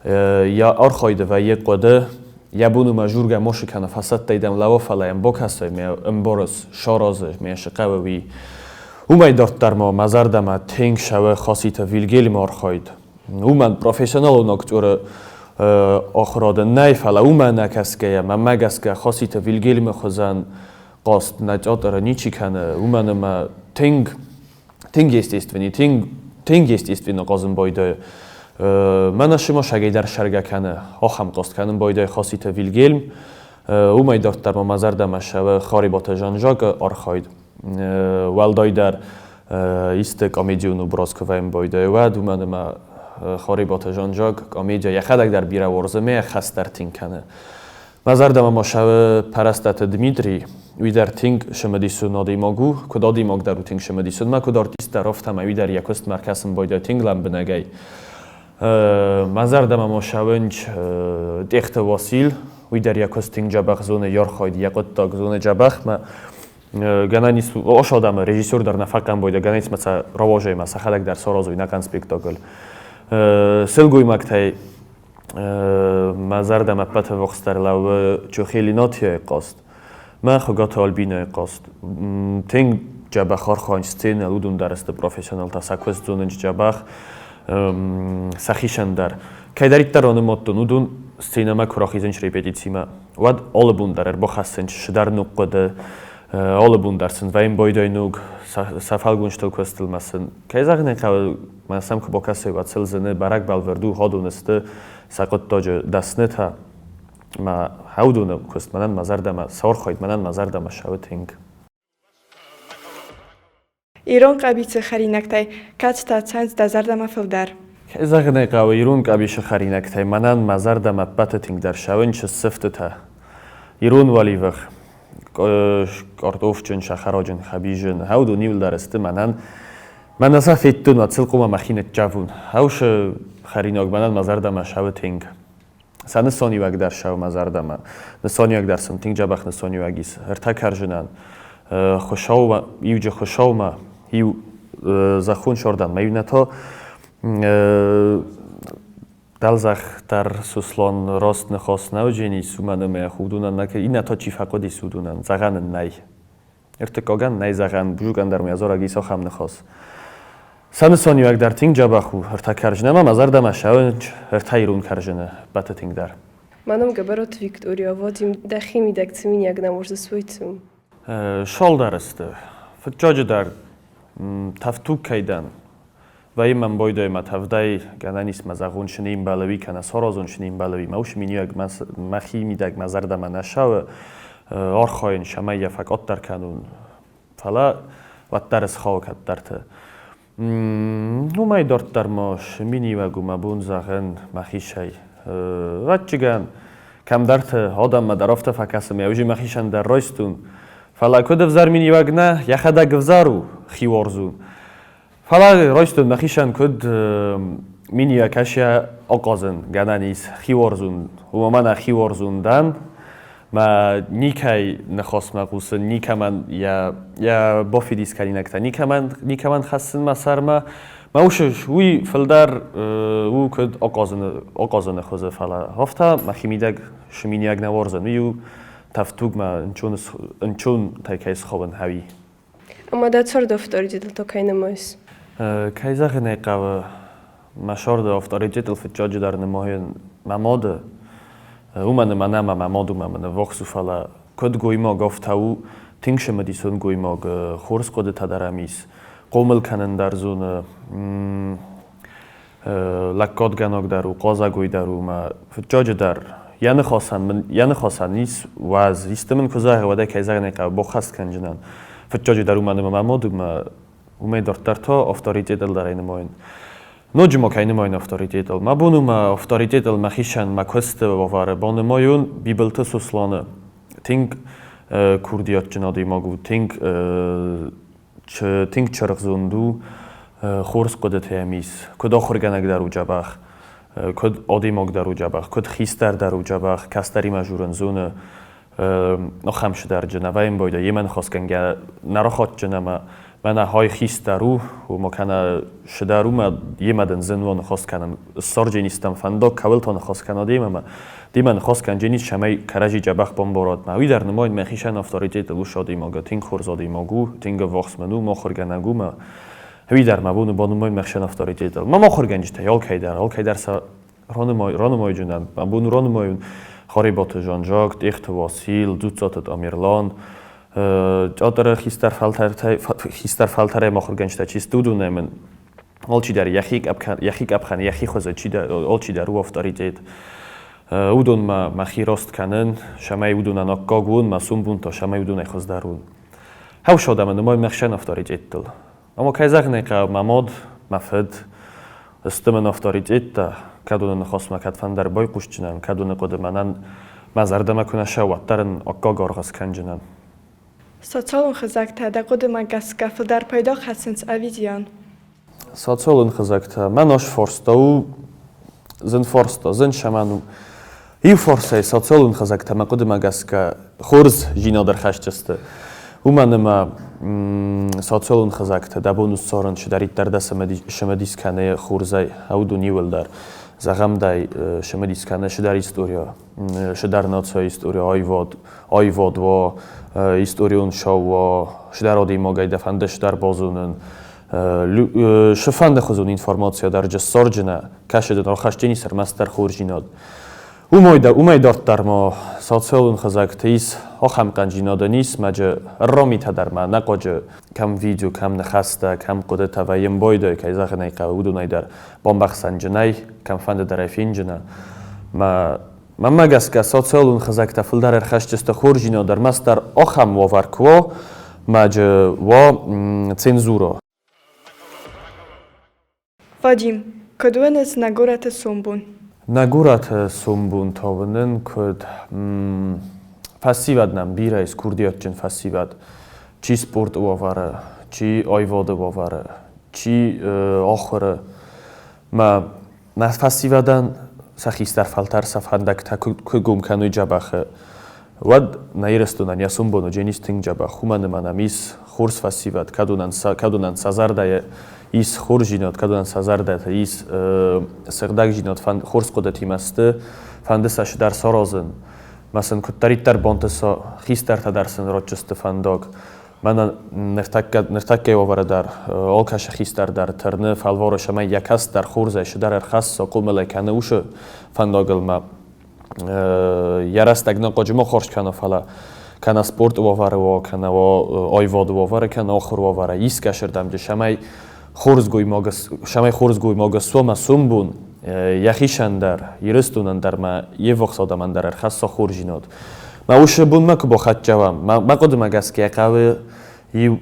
Йӕ архайды вӕййы хъуыды, йӕ бон у мӕ жургӕ мосы кӕны фӕцӕттӕй дӕм лӕууы, фӕлӕ йӕм бакӕсай, мӕ ӕмбарыс, саразы, мӕ цы хъӕуы, уый. Уымӕй дарддӕр ма мӕ зӕрдӕмӕ тынг цӕуы Хаситы Вильгельмы архайд. Уымӕн профессионалон актеры ахуырады нӕй, фӕлӕ уымӕ нӕ кӕсгӕйӕ, мӕнмӕ гӕсгӕ Хаситы Вильгельмы хуызӕн хъазт нӕ театры ничи кӕны, уымӕн ӕмӕ тынг тынг естественный, тынг тынг естественно хъазын байдайы. Мӕнӕ сымашагӕй дӕр сӕргӕ кӕны, ахӕм хъазт кӕнын байдайы Хаситы Вильгельм. Уымӕй дарддӕр ма мӕ зӕрдӕмӕ цӕуы Харебаты Жан-Жакы архайд. Уӕлдайдӕр исты комедион образ куы вӕййын байдайы, уӕд, уымӕн ӕмӕ Харебаты Жан-Жак комедия йӕхӕдӕг дӕр бирӕ уарзы ӕмӕ йӕ хӕс дӕр тынг кӕны. Мӕ зӕрдӕмӕ ма цӕуы Пӕрӕстаты Дмитрий. Уый дӕр тынг цымыдисон адӕймаг у, куыд адӕймаг дӕр у тынг цымыдисон, мӕ куыд артист дӕр, афтӕ ӕмӕ уый дӕр йӕ куыстмӕ ӕркӕсын байдайы тынг лӕмбынӕгӕй. Мӕ зӕрдӕмӕ ма цӕуынц Тъехты Васил, уый дӕр йӕ куыст тынг дзӕбӕх зоны, йӕ архайд, йӕ хъуыддаг зоны дзӕбӕхмӕ. Гӕнӕн ис, ос адӕмы режиссер дӕр нӕ фӕкъӕм бойда, гӕнӕн ис ма сӕ рауазой ма сӕхӕдӕг дӕр саразой нӕхъӕн спектакль. Сылгоймӕгтӕй мӕ зӕрдӕмӕ ӕппӕты вохсдӕр лӕууы Чохели Натияйы хъазт. Мӕ Хуыгаты Альбинӕйы хъазт. Тынг дзӕбӕх архайынц сценӕйыл, уыдон дӕр сты профессионалтӕ, сӕ куыст зонынц дзӕбӕх, сӕхицӕн дӕр. Кӕйдӕриддӕр ранымадтон, уыдон сценӕмӕ куы рахизынц репетицимӕ, уӕд алы бон дӕр ӕрбахӕссынц цыдӕр ног хъуыды, алы бон дӕр сын вӕййын байдайы ног, сӕ фӕлгонцтыл куыстыл ма сын, кӕй зӕгъын ӕй хъӕуы, мӕ сӕм куы бакӕсай, уӕд сыл зыны бӕрӕг бӕлвырд у, хӕдон сты сӕ хъуыддаджы дӕснытӕ. Мӕ хӕдоны куыст мӕнӕн мӕ зӕрдӕмӕ, сӕ архайд мӕнӕн мӕ зӕрдӕмӕ цӕуы тынг. Ирон къӕбицы хӕринӕгтӕй кӕцытӕ цӕуынц дӕ зӕрдӕмӕ фылдӕр? Кӕй зӕгъын ӕй хъӕуы, ирон къӕбисы хӕринӕгтӕй мӕнӕн мӕ зӕрдӕмӕ ӕппӕты тынгдӕр цӕуынц ссывтытӕ. Ирон уӕливых, картофджын, сахароджын, хӕбизын, хӕудон иуылдӕр сты мӕнӕн. Мӕнӕ сӕ федтон, уӕд сыл хъуамӕ мӕхи ныццӕвон. Хӕусы хӕринаг мӕнӕн мӕ зӕрдӕмӕ цӕуы тынг. Сӕ нысаниуӕг дӕр сӕу мӕ зӕрдӕмӕ. Нысаниуӕг дӕр сын тынг дзӕбӕх нысаниуӕг ис. Ӕртӕ кӕрзынӕн Хуыцаумӕ, иуджы Хуыцаумӕ, иу зӕххон сордӕнмӕ, иу нӕ то дӕлзӕх дӕр Сослан раст ныхас нӕ уыдженис, уымӕн ӕмӕ худунӕн нӕ иннӕ та чи фӕхъуыдис, уыдонӕн зӕгъӕн ын нӕй. Ӕртыккагӕн нӕй зӕгъӕн, бузугӕн дӕр мӕ дзорӕг ис ахӕм ныхас. Сӕ нысаниуӕг дӕр тынг дзӕбӕх у, ӕртӕ кӕрзыны ӕмӕ мӕ зӕрдӕмӕ цӕуынц ӕртӕ ирон кӕрзыны ӕппӕты тынгдӕр. Мӕ ном Гӕбӕроты Виктория, Вадим, дӕхи мидӕг цы миниаг нӕ уарзыс, уый цы у? Сӕлдар сты. Фыццаджыдӕр тӕвтуг кӕй дӕн, вӕййы мӕм байдайы мӕ тӕвдӕй, гӕнӕн ис мӕ зӕгъон цы не мбӕлы, уый кӕнӕ саразон цы не мбӕлы, уый. Мӕ уыцы миниуӕг мӕхи мидӕг мӕ зӕрдӕмӕ нӕ цӕуы, архайын, цӕмӕй йӕ фӕкъаддӕр кӕнон. Фӕлӕ уӕддӕр ысхауы кӕддӕрты. Уымӕй дарддӕр ма цы миниуӕг у мӕ бон зӕгъын мӕхицӕй? Ӕвӕццӕгӕн, кӕмдӕрты адӕммӕ дӕр афтӕ фӕкӕсы, мӕ уыджы мӕхицӕн дӕр райстон. Фӕлӕ куыд ӕвзӕр миниуӕг нӕ, йӕхӕдӕг ӕвзӕр у, хиуарзон. Фӕлӕ райстон мӕхицӕн куыд миниуӕг кӕсӕ ахъазын гӕнӕн ис хиуарзон, уымӕ нӕ хиуарзон дӕн, мӕ никӕй ныхасмӕ хъусын, никӕмӕн йӕ йӕ бафидис кӕнинӕгтӕ никӕмӕн никӕмӕн хӕссын мӕ сӕрмӕ. Мӕ ус уый фылдӕр у куыд ахъазыны ахъазыны хуызы, фӕлӕ афтӕ мӕхимидӕг сыминиаг нӕ уарзын. Уый у тӕвдтугмӕ ӕнцон ӕнцонтӕй кӕй схауын хӕуи. Ӕмӕ дӕ царды авторитетыл та кӕй нымайыс? Кӕй зӕгъын ӕй хъӕуы, Мӕ сӕрды авторитетыл фыццаджыдӕр нымайын мӕ мады. Уымӕн ӕмӕ нӕма мӕ мад у мӕ мын ӕввахс у, фӕлӕ куыд гоймаг, афтӕ у тынг цымыдисон гоймаг, хорз хъуыдытӕ дӕр ӕм ис, хъомыл кӕнын дӕр зоны, лӕггадгӕнӕг дӕр у, хъазӕгой дӕр у мӕ фыццаджыдӕр йӕ ныхасӕн мын йӕ ныхасӕн ис уӕз, исты мын куы зӕгъы, уӕд ӕй кӕй зӕгъын ӕй хъӕуы, баххӕст кӕнджынӕн. Фыццаджыдӕр уымӕн ӕмӕ мӕ мад у мӕ уымӕй дарддӕр та авторитетыл дӕр ӕй нымайын. Ноджы ма кӕй нымайын авторитетыл? Мӕ бон у мӕ авторитетыл мӕхицӕн мӕ куысты уавӕры банымайон Бибылты Сосланы. Тынг курдиатджын адӕймаг у, тынг тынг чыргъзонд у, хорз хъуыдытӕ йӕм ис. Куыд ахуыргӕнӕг дӕр у дзӕбӕх, куыд адӕймаг дӕр у дзӕбӕх, куыд хистӕр дӕр у дзӕбӕх, кӕстӕримӕ дзурын зоны. Ахӕм цыдӕрджын ӕвӕембойдӕ йемӕ ныхасгӕнгӕ нӕ рахатджын ӕмӕ мӕнӕ хай хистӕр у, уымӕ кӕнӕ цыдӕр у мӕ йемӕ дын зын уа ныхас кӕнын. Ссардженистӕм фӕндаг кӕуылты ныхас кӕна демӕ ӕмӕ демӕ ныхас кӕндженис, цӕмӕй кӕрӕдзи дзӕбӕх бамбарат. Мӕ уый дӕр нымайын мӕхицӕн авторитетыл ус адӕймаг, тынг хорз адӕймаг у, тынг ӕввахс мын у, мӕ ахуыргӕнӕг у мӕ уый дӕр мӕ бон у банымайын мӕхицӕн авторитетыл. Мӕ ахуыргӕнджытӕй алкӕй дӕр, алкӕй дӕр сӕ ранымайджынӕн. Мӕ бон у ранымайын Харебаты Жан-Жак, Тъехты Васил, Дзуццаты Тамерлан, театры хистӕр фӕлтӕртӕй хистӕр фӕлтӕрӕй махуыргӕнджытӕ чи сты, уыдонӕй мын алчидӕр йӕхи йӕхи къӕпхӕн, йӕхи хуызы чидӕр, алчидӕр у авторитет. Уыдонмӕ мӕхи раст кӕнын, цӕмӕй уыдонӕн аккаг уон, мӕ сомбон та цӕмӕй уыдонӕй хуыздӕр уон. Хӕвсад ӕмӕ нымайын ме хсӕн авторитеттыл. Ӕмӕ кӕй зӕгъын ӕй хъӕуы, мӕ мад, мӕ фыд сты мын авторитеттӕ, кӕд уыны ныхасмӕ кӕдфӕндӕр байхъусджынӕн, кӕд уыны хъуыды мӕнӕн мӕ зӕрдӕмӕ куы нӕ сӕ, уӕддӕр ын аккаг аргъ скӕнджынӕн. Социалон хызӕгтӕ дӕ хъуыдымӕ гӕсгӕ фылдӕр пайда хӕссынц ӕви зиан? Социалон хызӕгтӕ мӕн ас фарста у зын фарста, зын сӕмӕн у. Иу фарсӕй социалон хызӕгтӕ мӕ хъуыдымӕ гӕсгӕ хорз зинад ӕрхӕсджысты. Уымӕн ӕмӕ социалон хызӕгтӕ дӕ бон у ссарын чидӕриддӕр дӕ цымыдис кӕны хорзӕй, уыдон иуылдӕр. Зӕгъӕм дӕ цымыдис кӕны цыдӕр история, цыдӕр нацийы история, аивад, аивад уа, историон шоу уа, цыдӕр адӕймагӕй дӕ фӕнды цыдӕр базонын. Цыфӕнды хуызон информацийӕ дӕр ссарджынӕ, кӕсы дын рахӕсджыни ӕрмӕстдӕр хорздзинад. Уымӕй дарддӕр ма социалон хызӕгты ис ахӕм хъӕндзинадӕн ис, мӕджы ӕрра дӕр ма нӕ хъуаджы кӕм видео, кӕм ныхӕстӕ, кӕм хъуыдытӕ вӕййы ӕмбойдӕй, кӕй зӕгъын ӕй хъӕуы, уыдонӕй дӕр бамбӕхсӕнджынӕй, кӕмфӕнды дӕр ӕй фенджынӕ. Мӕ Мӕнмӕ гӕсгӕ, социалон хызӕгтӕ фылдӕр ӕрхӕсджысты хорздзинад ӕрмӕстдӕр ахӕм уавӕр куы уа, мӕджы уа цензура. Вадим, куыд уыныс нӕ горӕты сомбон? Нӕ горӕты сомбон та уынын куыд фӕсивӕд нӕм бирӕ ис, курдиатджын фӕсивӕд. Чи спорты уавӕры, чи аивады уавӕры, чи ахуыры. Мӕ Мӕ фӕсивӕдӕн сӕ хистӕр фӕлтӕр сӕ фӕндӕгтӕ куы гом кӕной дзӕбӕхы, уӕд нӕ Ирыстонӕн йӕ сомбон уыдзӕнис тынг дзӕбӕх, уымӕн ӕмӕ нӕм ис хорз фӕсивӕд, кӕд уынӕн сӕ зӕрдӕйы ис хорздзинад, кӕд уынӕн сӕ зӕрдӕты ис сыгъдӕгдзинад, хорз хъуыдытимӕ сты, фӕнды сӕ цыдӕр саразын. Мӕ сын куыддӕриддӕр бонты сӕ хистӕртӕ дӕр сын ротджысты фӕндаг. Мӕнӕ ныртӕккӕ ныртӕккӕйы уавӕры дӕр алкӕцы хистӕр дӕр тырны, фӕлвары, цӕмӕй йӕ кӕстӕр хорзӕй цыдӕр ӕрхӕсса, хъомылӕй кӕны уыцы фӕндагыл ма йӕ рӕстӕг нӕ хъуаджы ма хорз кӕна, фӕлӕ кӕнӕ спорты уавӕры уа, кӕнӕ уа аивады уавӕры, кӕнӕ ахуыры уавӕры искӕсырдӕм цӕмӕй хорз гоймаг, цӕмӕй хорз гоймаг суа мӕ сомбон йӕхицӕн дӕр, Ирыстонӕн дӕр мӕ йе ввахс адӕмӕн дӕр ӕрхӕсса хорздзинад. Мӕ уыцы бонмӕ куы бахӕццӕ уӕм, мӕ хъуыдымӕ гӕсгӕ хъӕуы иу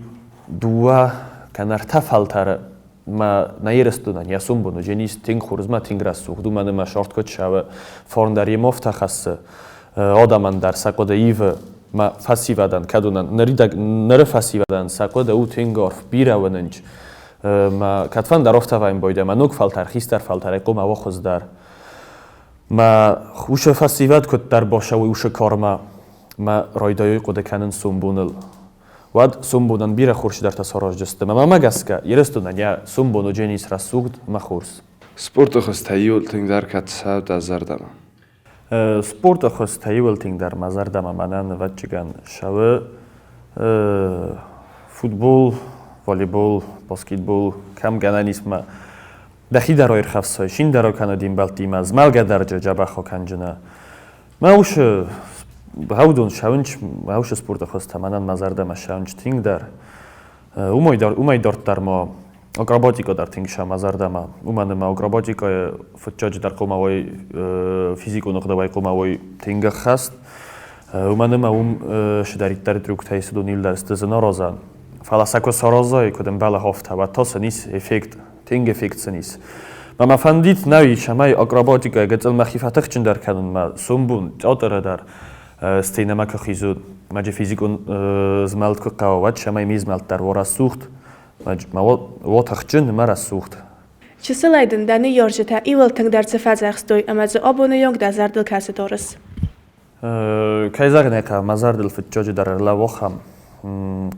дыууӕ кӕнӕ ӕртӕ фӕлтӕры мӕ нӕ Ирыстонӕн йӕ сомбон уыдзӕнис тынг хорз мӕ тынг рӕсугъд, уымӕн ӕмӕ сӕрд куыд цӕуы, фарн дӕр йемӕ афтӕ хӕссы, адӕмӕн дӕр сӕ хъуыды ивы, мӕ фӕсивӕдӕн, кӕд уынӕн, ныры фӕсивӕдӕн сӕ хъуыды у тынг арф, бирӕ уынынч. Мӕ кӕдфӕнды афтӕ вӕййын мӕ ног фӕлтӕр, хистӕр фӕлтӕрӕй хъуамӕ уа хуыздӕр. Мӕ уыцы фӕсивӕд куыддӕр бацӕуой уыцы кармӕ, мӕ райдайой хъуыды кӕнын сомбоныл. Уӕд сомбонӕн бирӕ хорз цыдӕртӕ сараздзысты. Мӕ мӕ гӕсгӕ, Ирыстонӕн йӕ сомбон уыдзӕнис рӕсугъд ӕмӕ хорз. Спорты хуызтӕ иуыл тынгдӕр кӕд цӕуы дӕ зӕрдӕмӕ? Спорты хуызтӕ иуыл тынгдӕр мӕ зӕрдӕмӕ мӕнӕн ӕвӕццӕгӕн цӕуы футбол, волейбол, баскетбол, кӕм гӕнӕн ис мӕ. Дӕхи дӕр ирхӕфсай, шин дӕр кӕнӕ де мбӕлттимӕ, змӕлгӕ дӕр дзӕбӕх кӕнджынӕ. Мӕ усы гъӕудон сӕуынч, мӕ усы спорты хуызтӕ мӕнӕн мӕ зӕрдӕмӕ сӕуынч тынгдӕр. Уымӕй дарддӕр ма акробатикӕ дӕр тынг сӕ мӕ зӕрдӕмӕ. Уымӕн ӕмӕ акробатикӕйы фыццаджыдӕр хъуамӕ уой физикон ӕгъдауӕй хъуамӕ уой тынг ӕххӕст. Уымӕн ӕмӕ уым цыдӕриддӕр трюктӕй цыдон иуылдӕр сты зынаразӕн. Фӕлӕ сӕ куы саразай, куыд ӕмбӕлы, афтӕ, уӕд та сын ис эффект, тынг эффект сын ис. Мӕ мӕ фӕндид нӕ цӕмӕй акробатикӕйы гыццыл мӕхи фӕтыхджындӕр кӕнынмӕ, сомбон, театры дӕр сценӕмӕ куы хизон, мӕджы физикон змӕлд куы хъӕуа, уӕд цӕмӕй ме змӕлд дӕр уа рӕсугъд, мӕ уа тыхджын ӕмӕ рӕсугъд. Чысылӕй дын дӕ ныййарджытӕ иууыл тынгдӕр цы фӕдзӕхстой ӕмӕ дзы абоны онг дӕ зӕрдыл кӕцы дарыс? Кӕй зӕгъын ӕй хъӕуы, мӕ зӕрдыл фыццаджыдӕр ӕрлӕууы ахӕм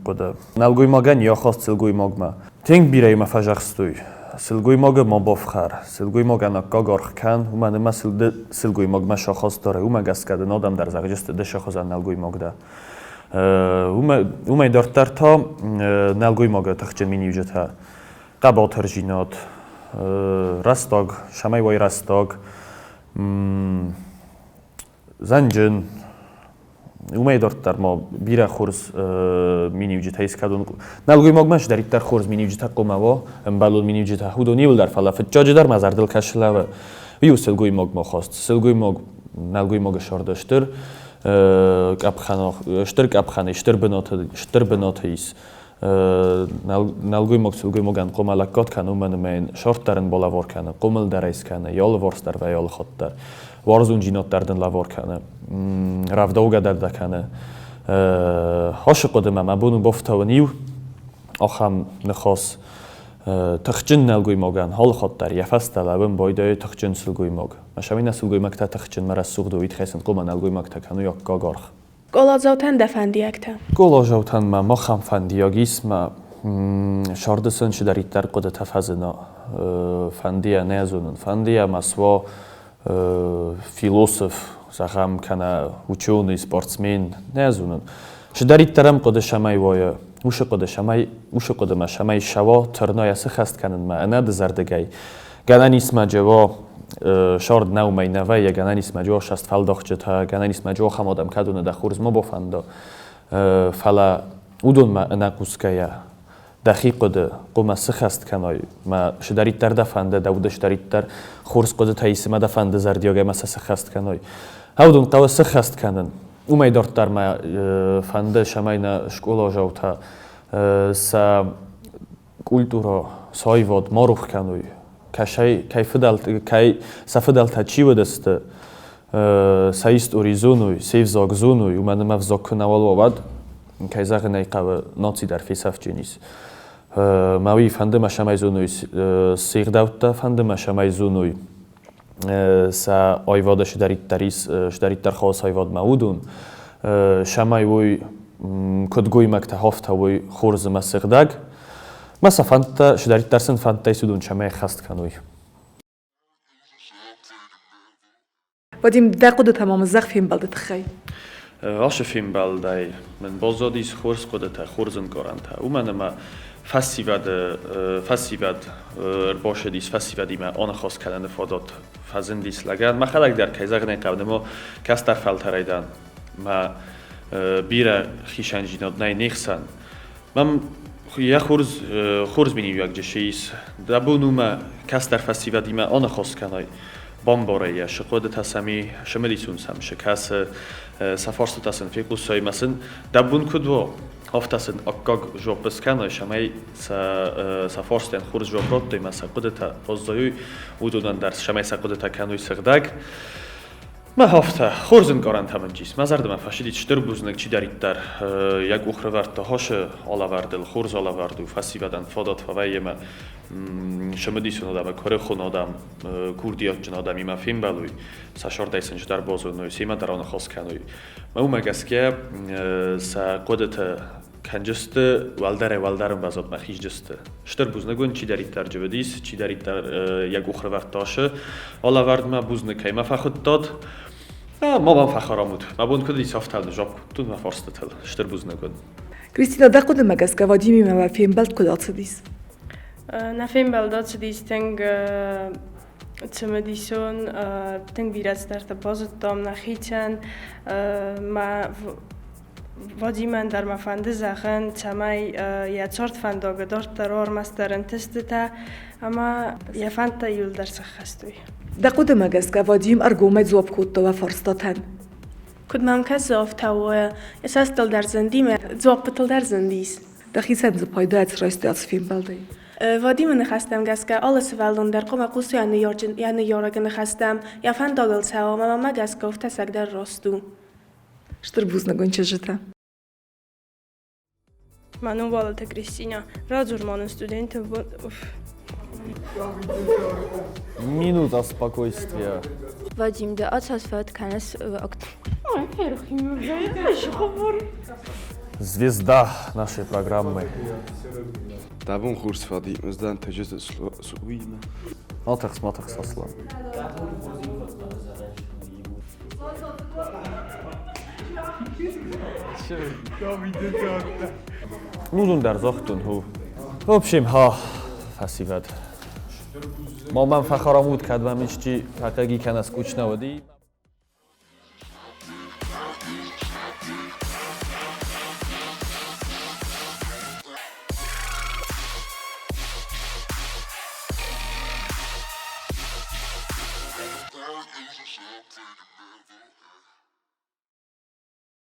хъуыды. Нӕлгоймагӕн йӕ ахаст сылгоймагмӕ. Тынг бирӕ мӕ фӕзӕгъстой. Сылгоймагы ма бафхӕр, сылгоймагӕн аккаг аргъ кӕн, уымӕн ӕмӕ ды сылгоймагмӕ сахаст дарай, уымӕ гӕсгӕ дын адӕм дӕр зӕгъдзысты, ды сӕ хуызӕн нӕлгоймаг дӕ. Уымӕй дарддӕр та нӕлгоймагы тыхджын миниуджытӕ. Хъӕбатырдзинад, рӕстаг, цӕмӕй уай рӕстаг, Зӕнджын. Уымӕй дарддӕр ма бирӕ хорз миниуджытӕ ис, кӕдон нӕлгоймагмӕ цыдӕриддӕр хорз миниуджытӕ хъуамӕ уа, ӕмбӕлон миниуджытӕ, уыдон иуылдӕр, фӕлӕ фыццаджыдӕр мӕ зӕрдыл кӕсы лӕвы. Иу сылгоймагмӕ хаст. Сылгоймаг нӕлгоймагы сӕрды стыр къӕпхӕн, стыр къӕпхӕны, стыр бынаты ис. Нӕлгоймаг сылгоймагӕн хъуамӕ лӕггад кӕны, уымӕн ӕмӕ йын сӕрд дӕр ын балӕвар кӕны, хъомыл дӕр ӕй скӕны, йӕ алыварс дӕр вӕййы алыхатт дӕр. Уарзондзинад дӕр дын лӕвар кӕны, рӕвдаугӕ дӕр дӕ кӕны. Ацы хъуыдымӕ мӕ бон у бафтауын иу ахӕм ныхас: тыхджын нӕлгоймагӕн алыхатт дӕр йӕ фӕстӕ лӕууын байдайы тыхджын сылгоймаг. Мӕ нӕ сылгоймӕгтӕ тыхджын мӕ рӕсугъд уыд хӕцын хъуамӕ нӕлгоймӕгтӕ кӕной аккаг аргъ. Скъоладзаутӕн дӕ фӕндиӕгтӕ? Скъоладзаутӕн ма махӕн фӕндиаг ис мӕ сӕрды сын цыдӕриддӕр хъуыдытӕ фӕзына. Фӕндийӕ нӕ зонын, фӕндийӕ ма суа философ, зӕгъӕм, кӕнӕ ученый, спортсмен, нӕ зонын. Цыдӕриддӕр ӕм хъуыды цӕмӕй уайа, уыцы хъуыды цӕмӕй, уыцы хъуыдымӕ цӕмӕй ссӕуа, тырна йӕ сыхӕст кӕнынмӕ ӕнӕдызӕрдыгӕй. Гӕнӕн ис ма джево сӕрд нӕу мӕй нӕ вӕййы, гӕнӕн ис ма джево састфӕлдахджытӕ, гӕнӕн ис ма джево ахӕм адӕм, кӕдоны дӕ хорз ма бафӕнда. Фӕлӕ уыдонмӕ ӕнӕхъусгӕйӕ дӕхи хъуыды хъуамӕ сыхӕст кӕной, мӕ цыдӕриддӕр дӕ фӕнды, дӕ уды цыдӕриддӕр хорз хъуыдытӕ ис ӕмӕ дӕ фӕнды зӕрдиагӕй ма сӕ сыхӕст кӕной. Уыдон хъӕуы сыхӕст кӕнын. Уымӕй дарддӕр мӕ фӕнды, цӕмӕй нӕ скъоладзаутӕ сӕ культурӕ, саивад ма рух кӕной, кӕсӕй кӕй фыдӕлты, кӕй сӕ фыдӕлтӕ чи уыдысты, сӕ истори зоной, се взаг зоной, уымӕн ӕмӕ взаг куы нӕуал уа, уӕд, кӕй зӕгъын ӕй хъӕуы, наци дӕр фесӕфджын ис. Мӕ уый фӕнды мӕ цӕмӕй зоной се гъдӕуттӕ, фӕнды мӕ цӕмӕй зоной сӕ аивады цыдӕриддӕр ис, цыдӕриддӕр хауы сӕ аивадмӕ, уыдон, цӕмӕй уой куыд гоймӕгтӕ, афтӕ уой хорз ӕмӕ сыгъдӕг. Мӕ сӕ фӕндтӕ, цыдӕриддӕр сын фӕндтӕ ис, уыдон цӕмӕй ӕххӕст кӕной. Вадим, дӕ хъуыдытӕ ма мын зӕгъ фембӕлды тыххӕй. Ацы фембӕлдӕй мын баззадис хорз хъуыдытӕ, хорз ӕнкъарӕнтӕ. Уымӕн ӕмӕ фӕсивӕды фӕсивӕд ӕрбацыдис фӕсивӕдимӕ аныхас кӕныны фадат фӕзындис лӕгӕн. Мӕхӕдӕг дӕр, кӕй зӕгъын ӕй хъӕуы, нырма кӕстӕр фӕлтӕрӕй дӕн. Мӕ бирӕ хицӕндзинад нӕй не хсӕн. Мӕм йӕ хорз, хорз миниуӕгджы ис. Дӕ бон у мӕ кӕстӕр фӕсивӕдимӕ аныхас кӕнай, бамбарай йӕ, цы хъуыдытӕ сӕм и, цымыдисон сӕм цы кӕсы, сӕ фарстытӕ сын фехъусай ӕмӕ сын дӕ бон куыд уа, афтӕ сын аккаг дзуапп скӕнай, цӕмӕй сӕ сӕ фарстӕн хорз дзуапп радтой ӕмӕ сӕ хъуыдытӕ баззайой, уыдонӕн дӕр цӕмӕй сӕ хъуыдытӕ кӕной сыгъдӕг. Мӕ афтӕ, хорз ӕнкъарӕнтӕ мын ис. Мӕ зӕрдӕмӕ фӕсидит стыр бузныг чидӕриддӕр йӕ къух рывӕрдта хосы алӕвӕрдыл, хорз алӕвӕрд у, фӕсивӕдӕн фадат фӕвӕййы ӕмӕ цымыдисон адӕмы, куырыхон адӕм, курдиатджын адӕмимӕ фембӕлой, сӕ сӕрдӕй сын цыдӕр базоной, семӕ дӕр аныхас кӕной. Мӕ уымӕ гӕсгӕ сӕ хъуыдыты кӕнджысты, уӕлдӕрӕй-уӕлдӕр ӕмвӕзадмӕ хизджысты. Стыр бузныг уын, чидӕриддӕр джывыдис, чидӕриддӕр йӕ къух рывӕрдта асы алӕвӕрдмӕ, бузныг кӕй мӕ фӕхуыдтат. Ма мӕм фӕхӕрам ут. Мӕ бон куыд ис, афтӕ дзуапп кодтон мӕ фарстытыл. Стыр бузныг уын. Кристина, дӕ хъуыдымӕ гӕсгӕ Вадимимӕ уӕ фембӕлд куыд ацыдис? Нӕ фембӕлд ацыдис тынг цымыдисон, тынг бирӕ цыдӕртӕ базыдтам нӕхицӕн. Мӕ Вадимӕн дӕр мӕ фӕнды зӕгъын, цӕмӕй йӕ цардфӕндагы дарддӕр ӕрмӕстдӕр ӕнтыстытӕ ӕмӕ йӕ фӕндтӕ иууылдӕр сӕххӕст уой. Дӕ хъуыдымӕ гӕсгӕ Вадим ӕргомӕй дзуапп кодта уӕ фарстатӕн? Куыд мӕм кӕсы, афтӕ у. Йӕ цӕстыл дӕр зынди, мӕ дзуаппытыл дӕр зындис. Дӕхицӕн дзы пайда райстай ацы фембӕлдӕй? Вадимы ныхӕстӕм гӕсгӕ алы сывӕллон дӕр хъуамӕ хъуса йӕ ныййарӕгы ныхӕстӕм, йӕ фӕндагыл цӕуа ӕмӕ мӕмӕ гӕсгӕ афтӕ ӕцӕгдӕр раст у. Стыр бузныг уын, чызджытӕ. Мӕ ном Уалыты Кристинӕ. Радзур ма нын студенты Минута спокойствия. Вадим, ды ацас фӕд кӕныс Звезда нашей программы. Дӕ бон хорз, Вадим, ӕз дӕн Тӕджыты Суимӕ. Ма тыхс, ма тыхс, Аслан. Уыдон дӕр загътон, ху. В общем, ха, фӕсивӕд. Ма мӕм фӕхӕрам ут, кӕд мӕм исчи фӕхъӕги кӕнӕ скучно уыди.